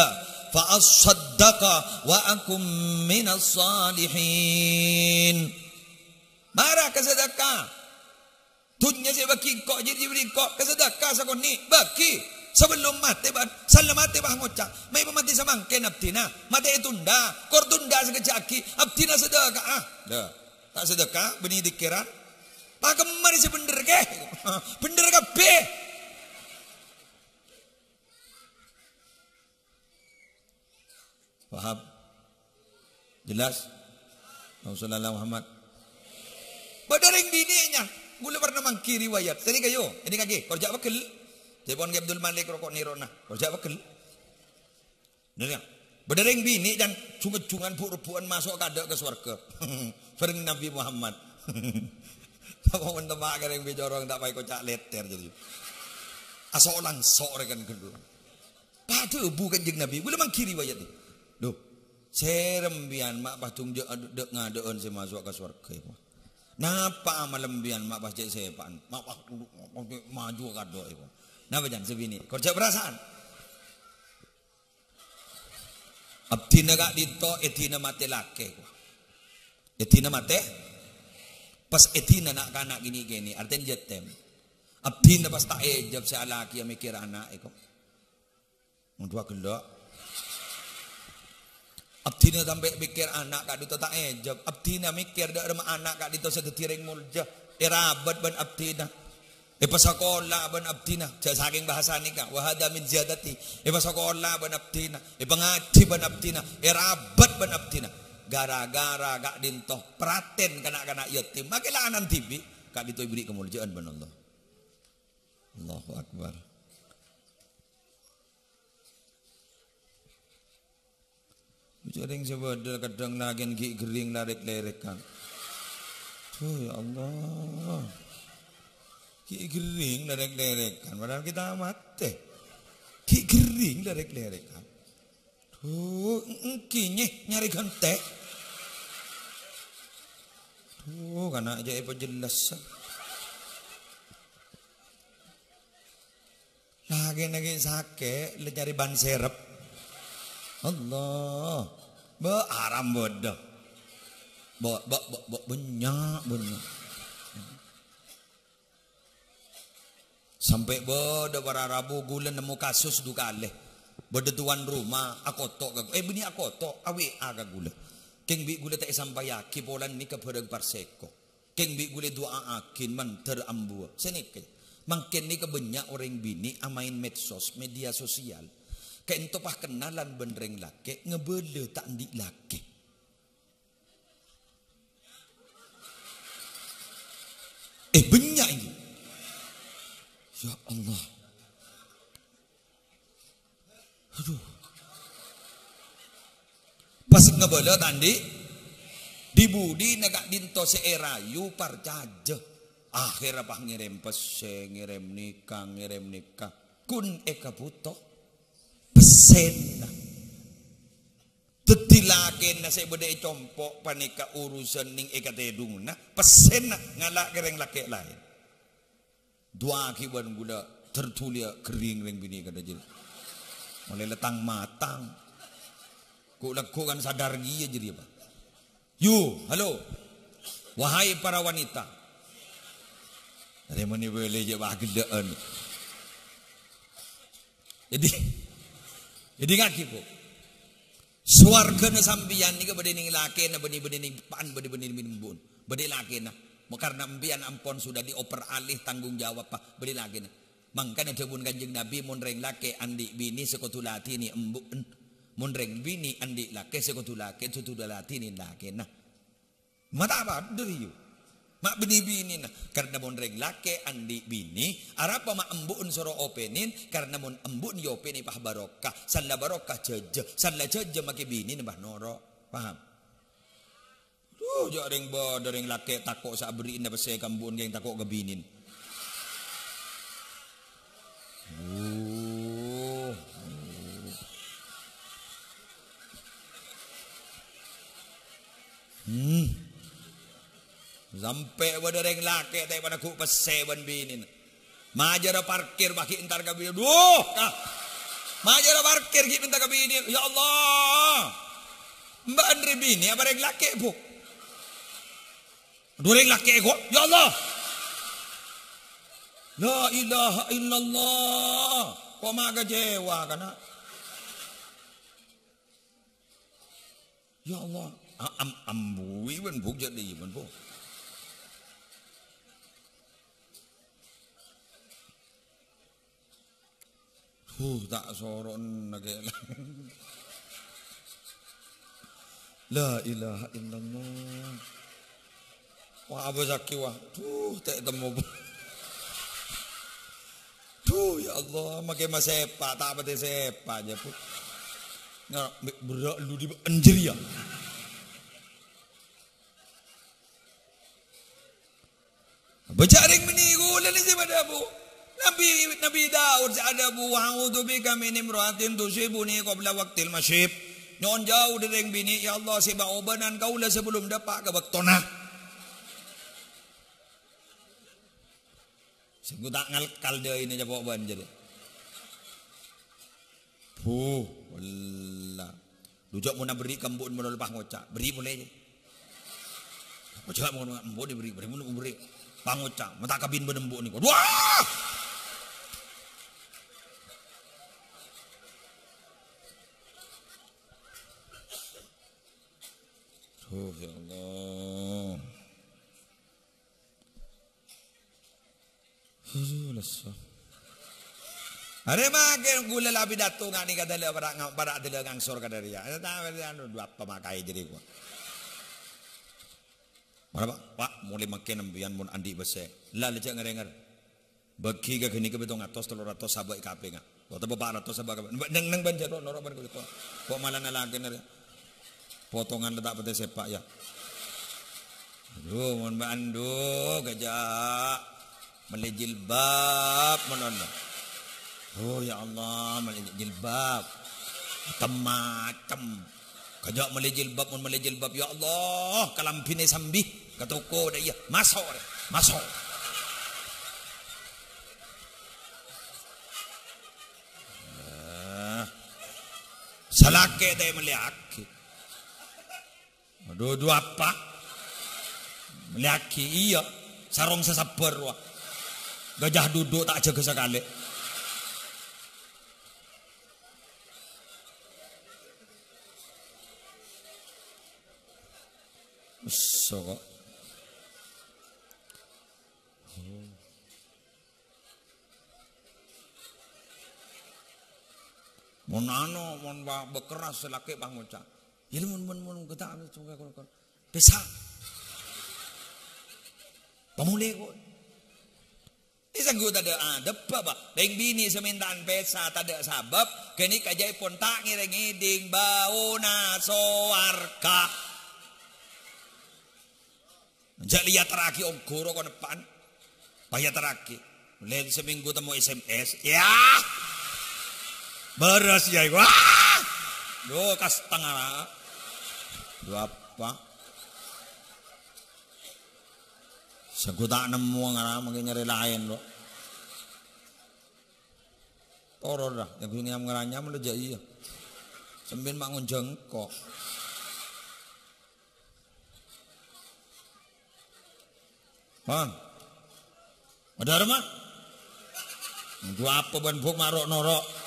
fa assaddaqa wa akum minas salihin." Mara ka sedekah. Dhunnya sè èbâghi engko', jârèya èbâghi engko', ka sedekah sakonè', bâghi. Sabellun matè, bân, sella matè, bân ngoca', "Mè' pamatè samangkèn abdhina, matè ètunda, kor tunda sakejjhâ' aghi, abdhina sedekah." Ah, lha. Ta' sedekah, bânnè dzikèran. Pakemma rè sè bhender, kè? Bhender kabbhi. Paham? Jelas? Allahumma shalli ala Muhammad. Bâdâ rèng binè' nyan, ghulâ pernah mangghi riwayat. Sènè kayu, ini kaki, kor jhâ' pegghel. Jhâ' pon Ki Abdul Malik roko' nèrona, kor jhâ' pegghel. Nèka, bâdâ rèng binè' nyan jhung-ejjhungan bu'-rebbu'an maso' kaadâ' ka sowarghâ. Bhâreng Nabi Muhammad. Apa mon temma' ka rèng bicorong ta' paè koca' lètèr jadi. Aso' langso' rè kan ghâllu. Padâbu Kanjeng Nabi, ghulâ mangghi riwayat nèka. Loh, sèra empèyan ma' pas dhung jhâ' adhu-, dhâ'-ngadhâ'ân sè maso' ka sowarghâ, èko. Napa amal empèyan ma' pas cè' sèpa'an? Ma' pas maju kaadâ', èko. Napa, Jan, sè binè'? Kor jhâ' parasaan. Abdhina ka'dinto èdina matè lakè, èko. Èdina matè. Pas èdina na'-kana' kènè'-kènè', artèna jhâtèm. Abdhina pas ta' èjhâb sè alakè mèkkèr ana', èko. Mon duwâ ghellâ'. Abdhina sampè' mèkkèr ana' ka'dinto ta' èjhâb. Abdhina mèkkèr dhâ' remma ana' ka'dinto sè dhâddhi rèng molja. Èrabât bân abdhina. Èpasakola bân abdhina. Jhâ' sakèng bhâsa nèka. Wa hadza min ziyadati. Èpasakola bân abdhina. Èpangajhi bân abdhina. Èrabât bân abdhina. Gara-gara ka'dinto. Pratèn kana'-kana' yatim. Makè la ana'na dhibi'. Ka'dinto èberri' kamolja'an bân Allah. Allahu Akbar. Jhâreng sè bâdâ kadhâng lakèna ghi' ghering larèk-lèrèkan. Duh, ya Allah. Ghi' ghering larèk-lèrèkan, padahal kita matè. Ghi' ghering larèk-lèrèkan. Duh, ènggi nyè nyarè ghântè. Duh, kana' jhâ' èpajellas. Lakèna ghi' sakè', la nyarè ban serep. Allah. Bâ, haram bâdâ. Bâ, bâ, bâ, bâ, bânnya', bânnya'. Sampè' bâdâ para rabu ghulâ nemmo kasus du kalè. Bâdâ tuan rumah akoto' ka, eh, bânnè akoto', A W A ka ghulâ. Kèng bi' ghulâ ta' èsampayaghi polana nèka bhârâng parsèko. Kèng bi' ghulâ du'a'aghi mandhâr ambuwâ. Sanèka, mangkèn nèka bânnya' orèng binè' amaèn medsos, media sosial. Kaènto pas kennalan bân rèng lakè', ngabâlâ ta' andi' lakè'. Eh, bânnya' ini. Ya Allah. Aduh. Pas ngabâlâ ta' andi', di-budina ka'dinto sè èrayu parcajâ. Akhèrra pas ngèrèm pèssè, ngèrèm nèka, ngèrèm nèka. Ghun èkabhuto pèssèna. Dhâddhi lakèna sè bâdâ è compo' panèka urusan nèng è katèdhunganna, pèssèna ngala' ka rèng lakè' laèn. Du'aaghi bân ghulâ, ter dhuli ghering rèng binè' kadhâ' jârèya. Molaè lètang-matang. Ghu'-lagghu' kan sadar ghiyâ jârèya, Pa'. Yu, halo. Wahai para wanita. Arè mènè bâlâi jhâ' paghellâ'ân. Jadi, jadi ngaghi, Bu. Sowarghâna sampèyan nèka bâdâ nèng lakèna, bânnè, bânnè nèng eppa'na, bânnè, bânnè nèng embu'na. Bâdâ lakèna. Ma-, karna empèyan ampon sudah dioper alih tanggung jawab, Pa'. Bâdâ lakèna. Mangkana dhâbuna Kanjeng Nabi, "Mon rèng lakè' andi' binè sè kodhu ladhini embu'na. Mon rèng binè andi' lakè sè kodhu lakè-, sè kodhu ladhini lakèna." Ma' ta' padâ rèya. Ma' bânnè binèna, karna mon rèng lakè' andi' binè, arapa ma' embu'na soro opènè, karna mon embu'na èopènè pas barokah, salla barokah jhâjâ, salla jhâjâ makè binèna pas noro'. Paham? Duh, jhâ' rèng bâdâ rèng lakè' tako' sè aberri'na pèssè ka embu'na kèng tako' ka binèna. Oh. Hmm. Sampè' bâdâ rèng lakè' ta' èpanèghu' pèssè bân binèna. Majârâ parkir bâgi entar ka binè. Duh, ah. Majârâ parkir ghi' mènta ka binè. Ya Allah. Mbak Andri binè apa rèng lakè', Bu? Dua rèng lakè' kok. Ya Allah. La ilaha illallah. Kok ma' kecewa kana'? Ya Allah. A-, am-, ambuwi bân Bu, jhâ' dhi bân Bu. Huh, ta' soro nèka la. La ilaha illallah. Wah, apa sakit, wah. Duh, ta' temmo. Duh, ya Allah, makkè masèpa', ta' patè sèpa' jâ, Bu. Nga-, berrâ' lu di anjir ya. Bâca' rèng binè' ghulâ nè sè padâ, Bu. Nabi, Nabi Daud sè adhâbu, "A'udzu bika min imra'atin tusibuni qabla waqtil masyib." Nyo'on jâu dhâri rèng binè', ya Allah, sè bâ-obânan kaulâ sabellunna dâpa' ka bâktona. Sèngko' ta' ngalkal dâina capo' bân jârèya. Buh, walla. Lu jâ' mon aberri' ka embu'en mon pas ngoca', "Berri' polè." Oca' mon embu'en berri', berri', mon berri'. Pas ngoca', "Ma' ta' kabin bân embu'en nèko." Wah! Duh, ya Allah. Aduh, lesso. Arè makkè ghulâ la pidato ngani ka dâlâ para', para' dâlâ ngangsor ka dâriyâ. Anu, dhu apa makaè jârèya, ghu. Mara, Pak, Pak, molaè mangkèn sampèyan mon andi' pèssè. La, la jâ' ngèr-ngèr. Bâgi ka ghânèka pèttong atos, tello ratos sabâ' èkapènga. Otabâ pa' ratos sabâ' ka, neng, neng bân jâ' noro' bân kulito. Kok malah nalakèna rè. Potongan la ta' patè sèpa', ya. Aduh, mon bâ'ân, duh, kajâ' mellè jilbab, mon ono. Oh, ya Allah, mellè jilbab. Macem-macem. Kajâ' mellè jilbab, mon mellè jilbab, ya Allah, kalambhina sambi ka toko dâ' iyâ. Maso', rè, maso'. Nah. Salakè ta' mellèyaghi. Aduh, dhu apa? Mellèyaghi, iyâ. Sarong sasabbhâr, wa. Gajah duduk ta' jâgâ sakalè. Soko. Mon anu, mon ba-, bekeras sè lakè' pas ngoca'. Yâ, mon, mon, mon, kata, pèsa. Pamolè, kok. Iyâ, sangghu tadâ' adhâbbhâ, Pak. Rèng binè' sè menta'an pèsa tadâ' sabâb, ghânèka jâèpon ta' ngèrèng ngèdhing bâuna sowarghâ. Jâ' lèyatarraghi ongghu ro koneppa'an. Pas èyatarraghi. Lèn samènggu temmo S M S. Yâ. Bârâs, yâ, wah. Dhu, kastengara. Dhu apa? Sangghu ta' nemmo ngara mangkè nyarè laèn, ro. Toro' ra, yâ ghun nyam-ngaranyam lo jâ' iyâ. Sampèyan ma' ngonjhâng engko'. Hah? Ada mah? Dhu apa bân buk ma' ro'-noro'?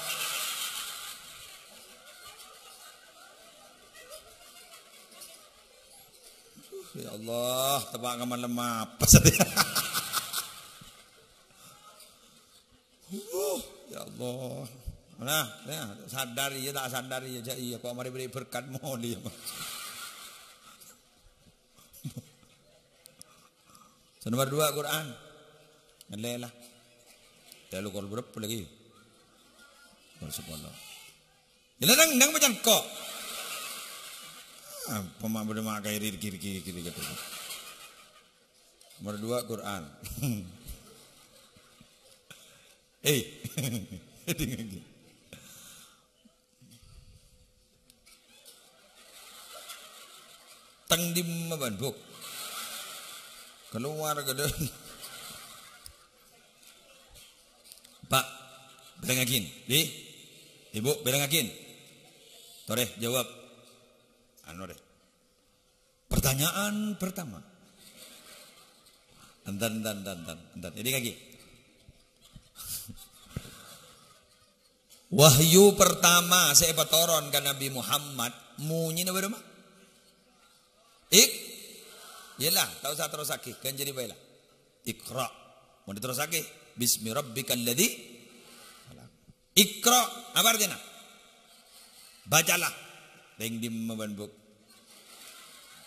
Ya Allah, teppa' ka malem apa satèya? Uh, ya Allah. Nah, ya, sadar iyâ, ta' sadar iyâ, jâ' iyâ, kok marè bherri' berkat molè, yâ, Mas. Sè nomor dua, Quran. Ngellè la. Tèlo kol berapa lagi? Kol sepuluh. Iyâ, nang, nang pancèn kok. Apa ma' bâdâ ma' kaè ri-, kiri, kiri, kiri, gitu. Nomor dua, Quran. Eh. Teng dimma bân, Buk? Kalowar ka dâ-, Pak, bâlângaghin, Bi. Ibu, bâlângaghin. Torè, jawab. Anu, rè. Pertanyaan pertama. Enten, enten, enten, enten, enten. Ini lagi. Wahyu pertama sè èpatoron ka Nabi Muhammad, monyèna bârâmma? Ik-, iyâlah, ta' osa terrossaghi, ghânjhâri bhâi la. Iqra. Mon diterrossaghi, "Bismi rabbikal ladzi khalaq." Iqra, apa artèna? Bacalah. Rèng dimma bân, Buk?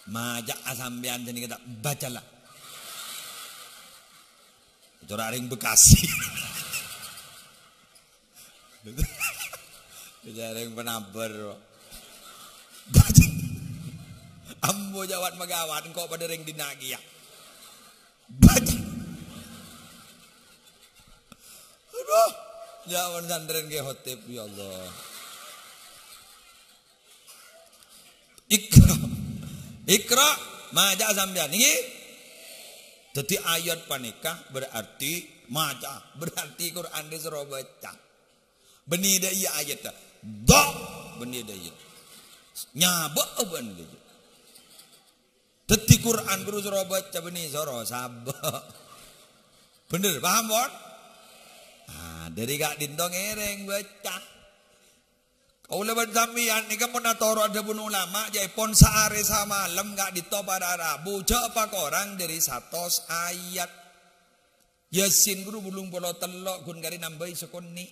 Maca'a sampèyan sè nèka ta' baca la. Cora' rèng Bekasi. Cora' rèng Penaber. Baca. Ambo jawat magawat, engko' padâ rèng dinna' kèya. Baca. Aduh. Jawab santrèn ke khotib, ya Allah. Iqra. Iqra, maca'a sampèyan. Ngghi? Dhâddhi ayat panèka berarti maca, berarti Qur'an dhisoro baca. Bânnè dâ' iyâ ayatta. Dha', bânnè dâ' iyâ. Nyabâ' bânnè dâ' iyâ. Dhâddhi Qur'an ghuru soro baca bânnè soro sabâ'. Bhender, paham, pon? Ah, dâri ka'dinto ngèrèng baca. Kaulâ bân sampèyan nèka mon atoro' adhâbuna ulama, jâèpon saarè samalem ka'dinto para rabu, jhâ' pakorang dâri satos ayat. Yasin ghuru bâllung polo tello', ghun karè nambâi sakonè'.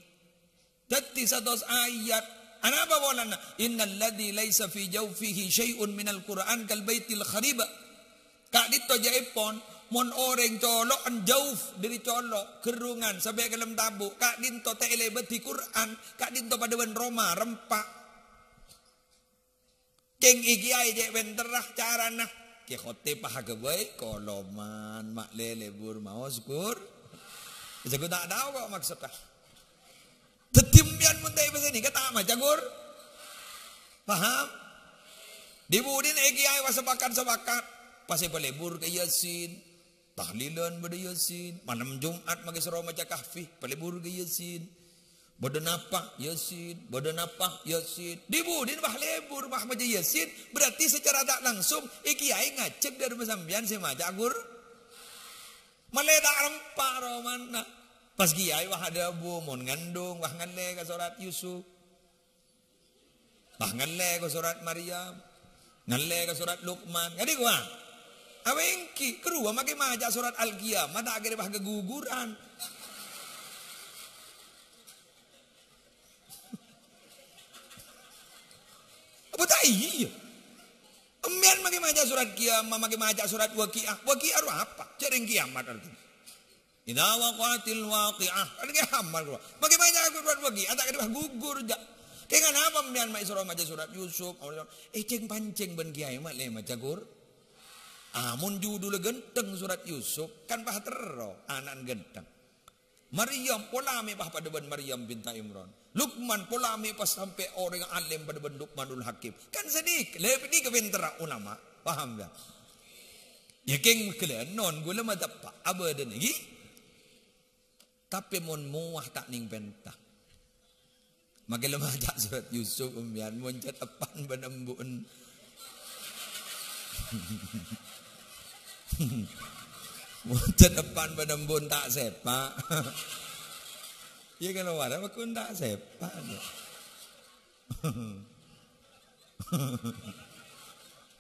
Dhâddhi satos ayat. Anapa polana? "Innalladzi laisa fi jaufihi syai'un minal Qur'an kal baitil kharib." Ka'dinto jâèpon, mon orèng colo'an jauf dâri colo', gerrungan, sampè' ka dâlem tabu', ka'dinto ta' èlèbâdhi Qur'an, ka'dinto padâ bân roma rempa'. Kèng iki aè cè' pènterra carana. Kè khotib pahaga bhâi, koloman, ma' lè lebur maos, Gur. Jago ta' tao ko' maksodda. Dhâddhi empèyan mon ta' èpèsènè, ka ta' maca, Gur. Paham? Di-budina iki aè wa sepakat-sepakat. Pas èpalebur ka Yasin. Tahlilan bâdâ Yasin. Malem Jumat maghi soro maca Kahfi, palebur ka Yasin. Bâdâ napa? Yasin. Bâdâ napa? Yasin. Di-budina bâ lebur, bâ maca Yasin. Berarti secara tak langsung, iki aè ngajhâk dâri sampèyan sè maca Gur. Malè ta' rempa' romana. Pas kiyaè bâ adhâbu, mon ngandung, bâ ngallè ka sorat Yusuf. Bâ ngallè ka sorat Maryam. Ngallè ka sorat Luqman. Kadi kowa. Awènggi, karowa maghi maca sorat Al-Qiyamah, ta' kèra bâ kaguguran. Apa ta' iyâ? Empèyan maghi maca sorat Qiyamah, maghi maca sorat Waqi'ah. Waqi'ah ro apa? Jhâreng kiyamat artèna. Idza waqa'atil waqi'ah. Kan kiyamat ro. Maghi maca sorat Waqi'ah, ta' kèra bâ gugur, jhâ'. Kèng anapa empèyan ma' èsoro maca sorat Yusuf? Ècèng-pancèng bân kiyaè ma' lè maca Qur-, Amon judhulla ghântheng sorat Yusuf, kan bâ terro ana'na ghântheng. Maryam pola mè' pas padâ bân Maryam binta Imran. Luqman pola mè' pas sampè' orèng alim padâ bân Luqmanul Hakim. Kan sanèka, lè, nèka pènterra ulama. Paham, ya? Ya, kèng ghellâ' non ghulâ mateppa' abâdâna, ghi? Tapè mon mowa ta' nèng pènta. Maghi la maca sorat Yusuf, empèyan, mon cè' eppan bân embu'en. Mon cè' eppan bân embu'en ta' sèpa'. Iyâ, kalowara bâkun ta' sèpa'.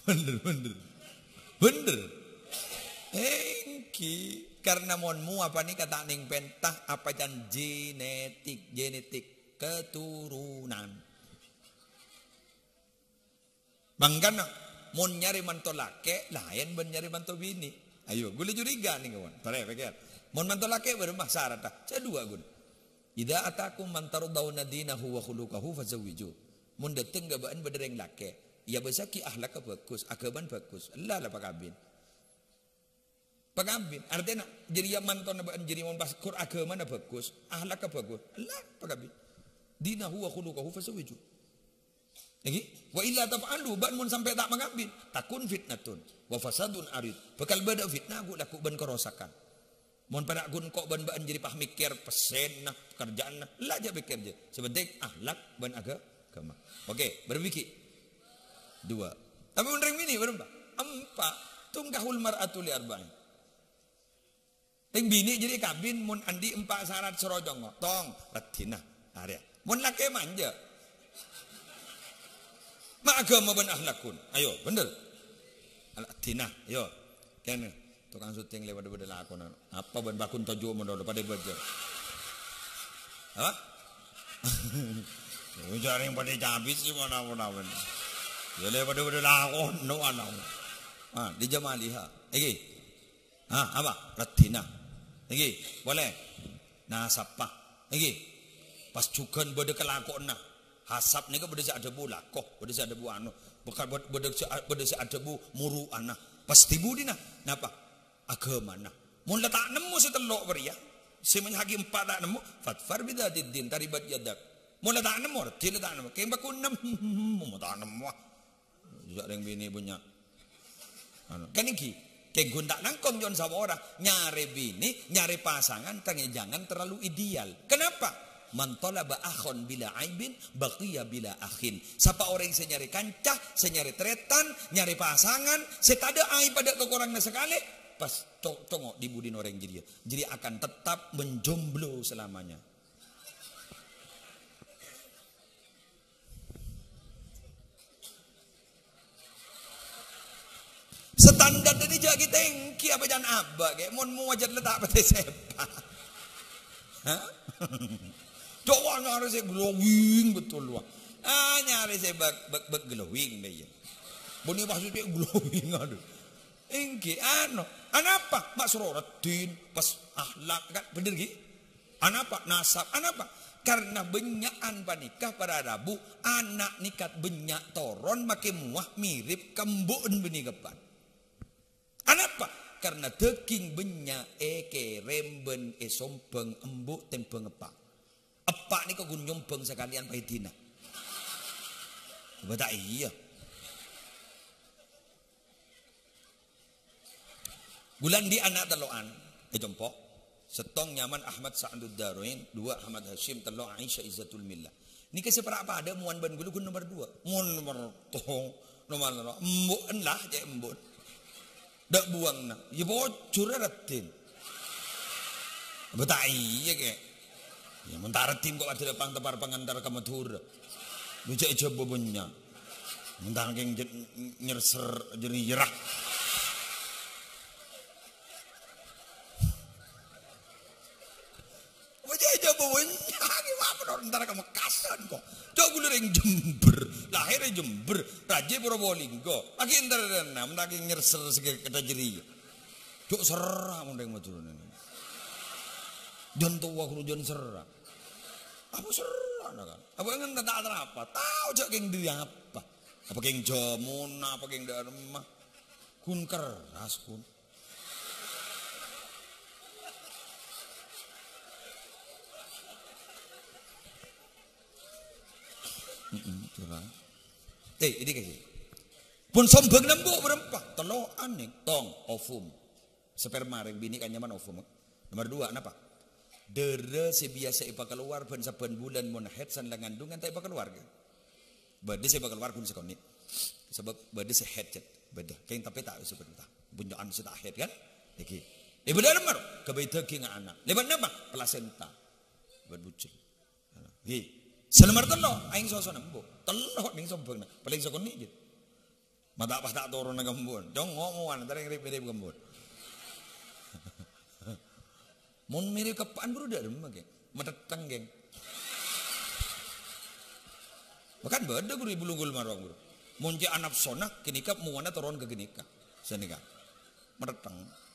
Bhender, bhender. Bhender. Ènggi, karna mon mowa panèka ta' nèng pènta, apa can genetik, genetik, keturunan. Mangkana, mon nyarè manto lakè', laèn bân nyarè manto binè'. Ayo, ghulâ curiga nèng, kawan. Torè, pèkkèr. Mon manto lakè' bârâmma saradhâ? Sè duwâ', ghun. "Idza atakum man tardhauna dinahu wa khuluqahu fazawwijuh." Mon dâteng ka bâ'ân bâdâ rèng lakè', èabâsaghi ahlakka bhâghus, aghâmana bhâghus, ella la pakabin. Pakabin, artèna jârèya mantona bâ'ân jârèya mon pas kor aghâmana bhâghus, ahlakka bhâghus, ella pakabin. "Dinahu wa khuluqahu fazawwijuh." Ènggi? "Wa illa taf'alu," bâ'ân mon sampè' ta' makabin, "takun fitnatun wa fasadun arid." Bhâkal bâdâ fitnah, ghu-, lagghu' bân karosakan. Mon padâ ghun ko' bân bâ'ân jârèya pas mèkkèr pèssèna, pekerjaanna, la jhâ' pèkkèr jârèya. Sè pentèng ahlak bân aghâ-, aghâma. Oke, bârâmma bighi'? Duwâ'. Tapè mon rèng binè' bârâmpa? Empa'. "Tunkahul mar'atu li arba'in." Rèng binè' jârèya kabin mon andi' empa' sarat soro congngo'. Tong, raddhinna. Arèya. Mon lakè' manja. Ma' aghâma bân ahlak ghun. Ayo, bhender. Raddhinna, ayo. Kènè, tokang syuting lè bâdâ-bâdâ lakona. Apa bân bâkun toju' mon dolo padâ bâjâ. Apa? Jhâ' rèng padâ cabis sih mana-mana. Ya lè bâdâ-bâdâ lakona, no, ana. Ah, li jamaliha. Èngghi. Ah, apa? Raddhinna. Èngghi. Polè. Nasabba. Èngghi. Pas jhughân bâdâ kalakowanna. Hasab nèka bâdâ sè adhâbu lako, bâdâ sè adhâbu anu. Bâkal bâd-, bâdâ sè a-, bâdâ sè adhâbu muru'ana. Pas è budina. Napa? Aghâmana. Mon la ta' nemmo sè tello' bâriyâ, sè monyè'aghi empa' ta' nemmo, fadfar bidzatid din, taribat yadak. Mon la ta' nemmo, raddhin la ta' nemmo. Kèng bâkto ennem, mon ta' nemmo. Jhâ' rèng binè' bânnya'. Anu, kan èngghi, kèng ghun ta' langkong jhân saporana, nyarè binè', nyarè pasangan, tangè jangan terlalu ideal. Kenapa? "Man talaba akhan bila aibin, baqiya bila akhin." Sapa orèng sè nyarè kanca, sè nyarè tarètan, nyarè pasangan, sè tadâ' aib, tadâ' kakoranganna sakalè, pas co-, congo' è budina orèng jârèya. Jârèya akan tetap menjomblo selamanya. Standar ini jhâ' kita èngghi apa jhân abâ', kè? Mon mowa jhât la ta' patè sèpa'. Hah? Coba nyarè sè glowing betul, wah. Ah, nyarè sè bâk, bâk, bâk glowing dâ' iyâ. Bânnè pas sè glowing, aduh. Èngghi, anu. Anapa? Mak soro raddhin, pas akhlak, kan? Bhender, ghi? Anapa? Nasab. Anapa? Karna bânnya'an panèka para rabu, ana' nèka bânnya' toron makè mowa mirip ka embu'en bânnè kèbân. Anapa? Karna dhâghing bânnya' èkèrèm bân èsombhâng embu' tèmbhâng eppa'. Eppa' nèka ghun nyombhâng sakalèyan paèdina. Bâ ta' iyâ. Ghulâ andi' ana' tello'an, è compo'. Sèttong nyamana Ahmad Sa'dud Darain, duwâ' Ahmad Hasyim, tello' Aisyah Izzatul Millah. Nèka sè para' padâ mowan bân ghulâ ghun nomer duwâ'. Mon nomer tong, nomer loro. Embu'en la, cè' embu'en. Dâ' buwângnga. Iyâ bhujhur, raddhin. Bâ ta' iyâ, kè. Iyâ, mon ta' raddhin kok adâ' pang-tepar pangantar ka Madhurâ. Bâ cè' jhâbâ bânnya'. Mon ta' kèng jhât nyerser jârèya ra. Bâ cè' jhâbâ bânnya', ghi' apa dâ' entar ka Mekkasân kok. Cok ghulâ rèng Jember, lahèr è Jember, rajâ è Probolinggo. Lagi entar rèna, mon ta' kèng nyerser sè kèta jârèya. Cok serra mon rèng Madhurâ nèka. Jhân towa ghuru jhân serra. Apa serrana kan? Apa ngèn ta' terapa? Tao jhâ' kèng dâri apa? Apa kèng jhâmona, apa kèng dâremma? Ghun kerras, ghun. Mm-mm, coba. Eh, ini kasih. Pon sombhâng nembu' bârâmpa? Tello'an, nèng. Tong, ovum. Sperma rèng binè' kan nyamana ovum. Nomer duwâ', napa? Dârâ sè biyasa èpakalowar bân sabbhân bulân mon haid san la ngandhung ta' èpakalowar, ghi? Bâdâ sè èpakalowar ghun sakonè'. Sabâb bâdâ sè haid, cèt. Bâdâ. Kèng tapè ta' sabbhân ta'. Bânnya'an sè ta' haid, kan? Èngghi. È bâdâ lemmar, ghâbây dhâghing ana'. Lèbât napa? Plasenta. Lèbât bujel. Ghi. Sè nomer tello', aèng soso nembu'. Tello' nèng sombhângna. Palèng sakonè', ghi. Ma' ta' pas ta' toronna ka embu'en. Congo' mowana, ta' rèng rip-rip ka embu'en. Mon mirip keppa'an, buru, dâ' remma, ghi. Matèttèng, ghi. Bahkan bâdâ, buru, è Bulughul Maram, buru. Mon cè' anapsona, ghânèka mowana toron ka ghânèka. Sanèka. Matèttèng.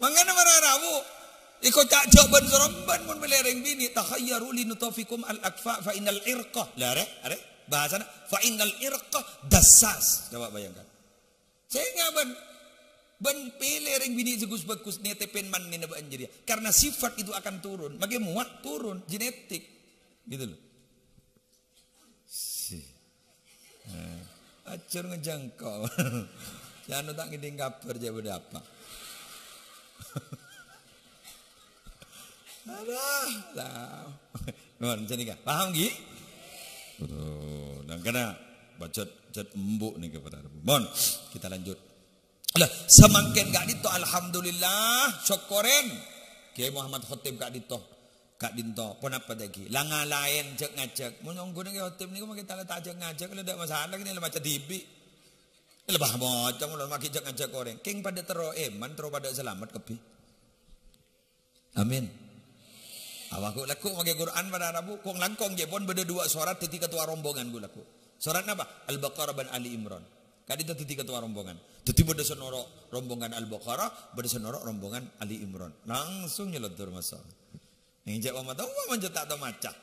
Mangkana para rabu, èkoca' jhâ' bân-sorombân mon mèlè rèng binè', "Takhayyaru li nutafikum al-akfa fa innal irqa." Lah, arè, arè, bhâsana, "Fa innal irqa dassas." Coba bayangkan. Sènga' bân, bân pèlè rèng binè' sè ghus-bhâghus, nètèpèn mannèna bâ'ân jârèya. Karena sifat itu akan turun. Makè mowa turun, genetik. Gitu loh. Si. Eh, ajhâr ngejangko. Yano ta' ngèdhing kabhâr jhâ' bâdâ apa. Alah, lah. Nuwun, sanèka. Paham, ghi? Betul. Nangkana bâjât, jât embu' nèka, para rabu. Mon, kita lanjut. Lah, samangkèn ka'dinto, alhamdulillah, sokkorèn. Kiai Muhammad Khotib ka'dinto, ka'dinto, ponapa dhâggi'? La ngalaèn jhâk-ngajhâk. Mon ongghu nèng Khotib nèko mangkèn ta' la ta' jhâk-ngajhâk, la ta' masalah, nèng la maca dhibi'. La bâh maca, mon la maghi jhâk-ngajhâk orèng. Kèng padâ terro èman, terro padâ salamet kabbhi. Amin. Awak ghu' lagghu' maghi Qur'an para rabu, kong-langkong jhâ' pon bâdâ duwâ' sorat dhâddhi ketua rombongan ghu' lagghu'. Sorat napa? Al-Baqarah bân Ali Imran. Ka'dinto dhâddhi ketua rombongan. Dhâddhi bâdâ sè noro' rombongan Al-Baqarah, bâdâ sè noro' rombongan Ali Imran. Langsung nyelontor masa. Neng jhâ' wa mata, wa manjhâ ta' tao maca.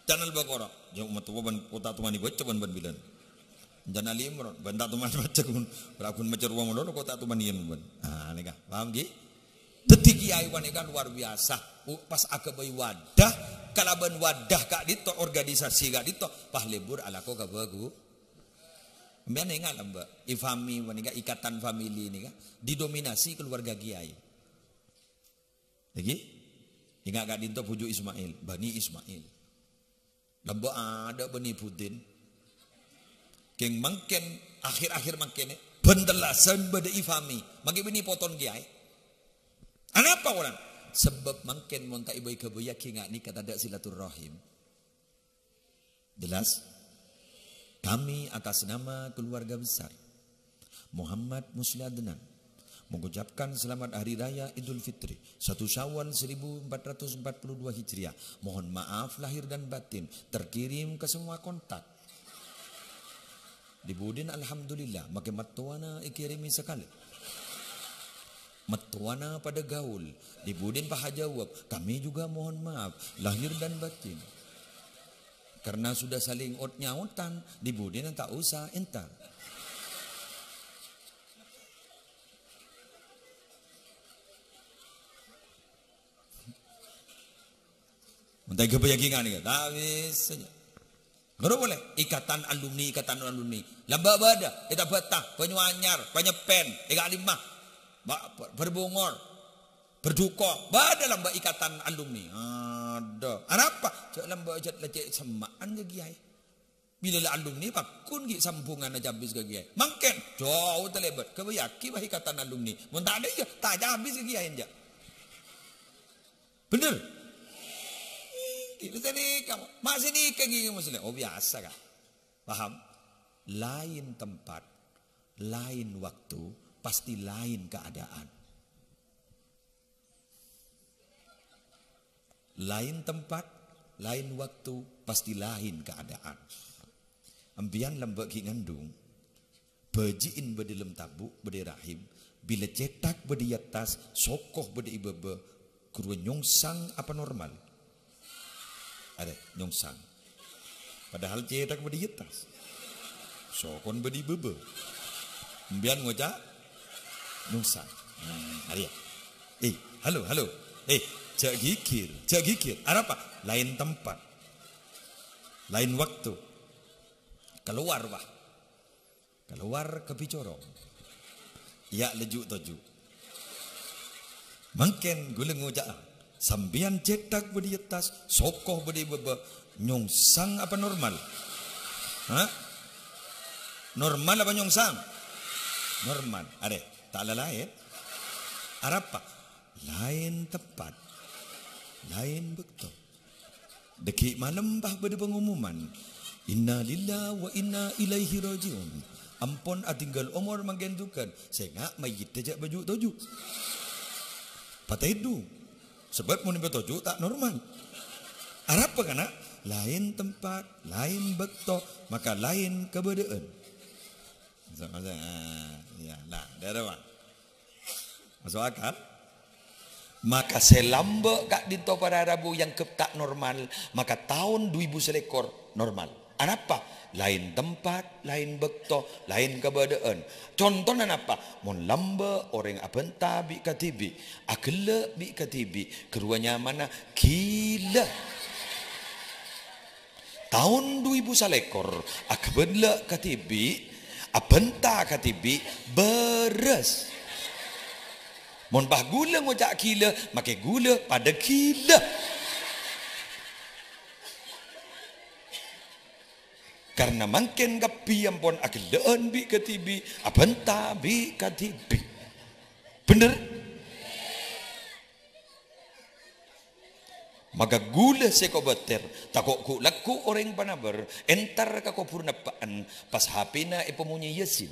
Can Al-Baqarah. Jhâ' wa mata, wa bân, wa ta' tomani baca bân, bân bilân. Can Ali Imran, bân ta' tomani baca bân. Ragun maca rowa malolo, wa ta' tomani yen bân. Ah, nèka. Paham, ghi? Dhâddhi kiai panèka luar biasa. U-, pas aghâbây wadah, kalabân wadah ka'dinto, organisasi ka'dinto, pas lebur alako ka bâghu. Sampèyan enga' la, Mbak, IFAMI panèka, Ikatan Famili nèka, didominasi keluarga kiai. Lagi? Enga' ka'dinto bhuju' Ismail, Bani Ismail. Lambâ' adâ' bânnè budin. Kèng mangkèn, akhir-akhir mangkèn, bân tellasan bâdâ IFAMI. Mangkèn bânnè poton kiai. Anapa orèng? Sabâb mangkèn mon ta' èbâi-ghâbâyyaghi nga' nèka tadâ' silaturrahim. Jelas? Kami atas nama keluarga besar Muhammad Musli Adnan mengucapkan selamat Hari Raya Idul Fitri, satu Syawal seribu empat ratus empat puluh dua Hijriah. Mohon maaf lahir dan batin, terkirim ke semua kontak. Di budin, alhamdulillah, makè mattowana èkèrèmè sakalè. Mattowana padâ gaul. Di budin pas ajâwâb, kami juga mohon maaf, lahir dan batin. Karena sudah saling ot-nyaotan, di budin ta' osa entar. Mon ta' èghâbâyyaghi nga' nèka, ta' bisa. Ghuru polè, ikatan alumni, ikatan alumni. Lambâ' bâdâ, è Tabata, Banyuanyar, Panyeppen, è Ka'lima, Ba-, Barbungor, Berduko, bâdâ lambâ' ikatan alumni. Adâ'. Arapa? Jhâ' lambâ' jhât la cè' semma'an ka kiai. Bilâ la alumni, pagghun ghi' sambunganna cabis ka kiai. Mangkèn, jhâu talèbât. Ghâbâyyaghi bâ ikatan alumni. Mon ta' adâ' iyâ, ta' cabis ka kiai enjâ'. Bhender? Ghi' sanèka, ma' sanèka ghi' Muslim. Oh, biasa, Ka'. Paham? Lain tempat, lain waktu, pasti lain keadaan. Lain tempat, lain waktu, pasti lain keadaan. Empiyan lambâ' ghi' ngandung, bâji'in bâ dâlem tabu', bâ dâ' rahim, bilâ cèthak bâ dâ' è attas, soko bâ dâ' è bâbâ, ghâruwa nyongsang apa normal? Arè, nyongsang. Padahal cèthak bâ dâ' è attas. Sokona bâ dâ' è bâbâ. Empiyan ngoca' nyongsang. Hmm, arèya. Eh, halo, halo. Eh, jhâ' ghighir, jhâ' ghighir. Arapa? Lain tempat. Lain waktu. Kalowar, Pak. Kalowar ka bicorong. Iyâ, la ju'-toju'. Mangkèn ghulâ ngoca'a, sampèyan cèthak bâ dâ' è attas, soko bâ dâ' è bâbâ, nyongsang apa normal? Hah? Normal apa nyongsang? Normal. Arè, ta' la laèn. Arapa? Laèn tempat. Laèn bâkto. Dâgghi' malem pas bâdâ pangumuman, "Innalillahi wa inna ilaihi raji'un." Ampon atinggal omor mangkèn jhughân, sènga' mayyitta jhâ' bâ ju'-toju'. Patèdung. Sabâb mon èpatoju' ta' normal. Arapa kana'? Laèn tempat, laèn bâkto, maka laèn kabâdâ'ân. Masa-masa, ah, iyâ, nah, dârâ, Pak. Maso' akal? Maka sè lambâ' ka'dinto para rabu èangghep ta' normal, maka taon du èbu salèkor normal. Anapa? Laèn tempat, laèn bâkto, laèn kabâdâ'ân. Contona napa? Mon lambâ' orèng abânta bi' kadhibi', aghellâ' bi' kadhibi', ghâruwa nyamana ghilâ. Taon du èbu salèkor, aghellâ' kadhibi', abânta kadhibi', bârâs. Mon pas ghulâ ngoca' ghilâ, makè ghulâ padâ ghilâ. Karna mangkèn kabbhi ampon aghellâ'ân bi' kadhibi', abânta bi' kadhibi'. Bhender? Maka ghulâ sè kobâtèr, tako' ghu'-lagghu' orèng panabâr, entar ka kobhurrâ eppa'en, pas H P-na èpamonyè Yasin.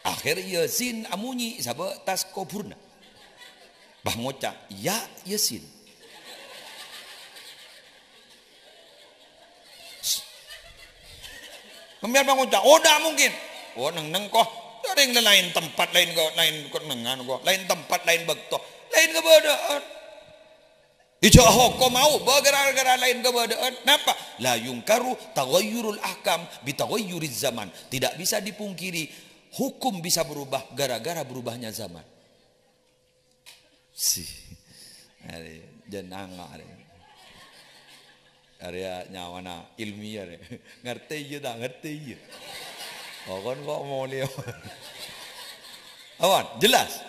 Akhèr Yasin amonyè sabâ' attas kobhurrâ. Pas ngoca', "Ya Yasin." Sampèyan pas ngoca', "Oh, ndak mungkin." Oh, neng-neng, ko. Orèng laèn tempat, laèn ko, laèn ko nengngan, ko. Laèn tempat, laèn bâkto, laèn kabâdâ'ân. Ija hokom mau, gara-gara laèn kabâdâ'ân. Napa? La yungkaru taghayyurul ahkam bi taghayyuriz zaman. Tidak bisa dipungkiri, hukum bisa berubah gara-gara berubahnya zaman. Si. Arè, jhân anga, arè. Arè, ya, nyawana ilmiah, arè. Ngartè iyâ, ta' ngartè iyâ. Oh, kon kok molè. Awan, jelas?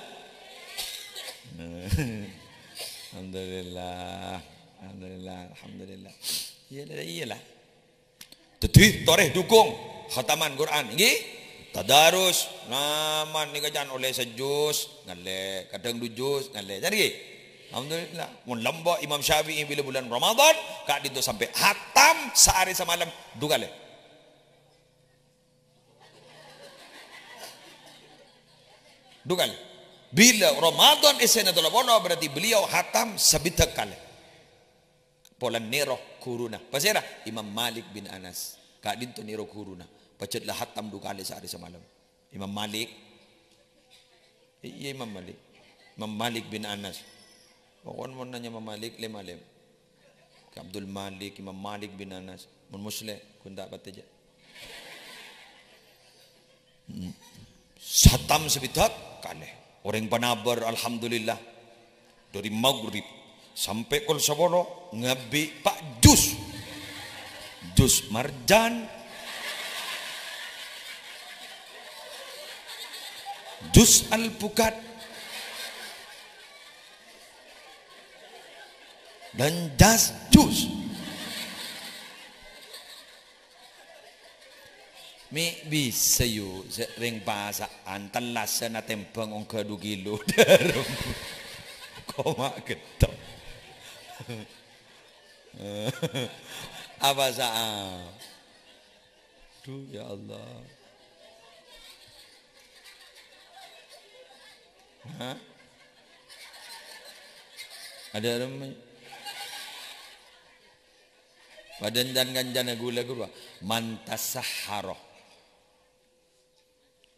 Alhamdulillah. Alhamdulillah, alhamdulillah. Iyâ, iyâ, iyâ lah. Dhâddhi, torè dukung khataman Qur'an, ènggi? Tadarus, naman nèka can ollè sajus, ngallè, kadhâng du jus, ngallè. Can ènggi? Alhamdulillah. Mon lambâ' Imam Syafi'i bilâ bulân Ramadan, ka'dinto sampè' hatam saarè samalem, du kalè. Du kalè. Bilâ Ramadan essèna tello polo, berarti beliau hatam sabidhâk kalè. Polana nèro ghuruna. Pasèra? Imam Malik bin Anas. Ka'dinto nèro ghuruna. Pajhât la hatam du kalè saarè samalem. Imam Malik. Iyâ, Imam Malik. Imam Malik bin Anas. Pokokna mon nanya Imam Malik, lem-alem. Ka Abdul Malik, Imam Malik bin Anas. Mon Muslim, ghun ta' patè jâ'. Hmm. Hatam sabidhâk kalè. Orèng Panabar, alhamdulillah. Dâri maghrib sampè' kol sapolo ngabi' pa' jus. Jus marjan. Jus alpukat. Dan jas jus. Mè' bisa, yu, sè rèng pasa'an tellasan atèmbhâng ongghâ du kilo. Dârem. Koma' ghetto. Apa sa'a? Duh, ya Allah. Hah? Ada, ada. Padâ can-kancana ghulâ ghuru, "Man tasahhara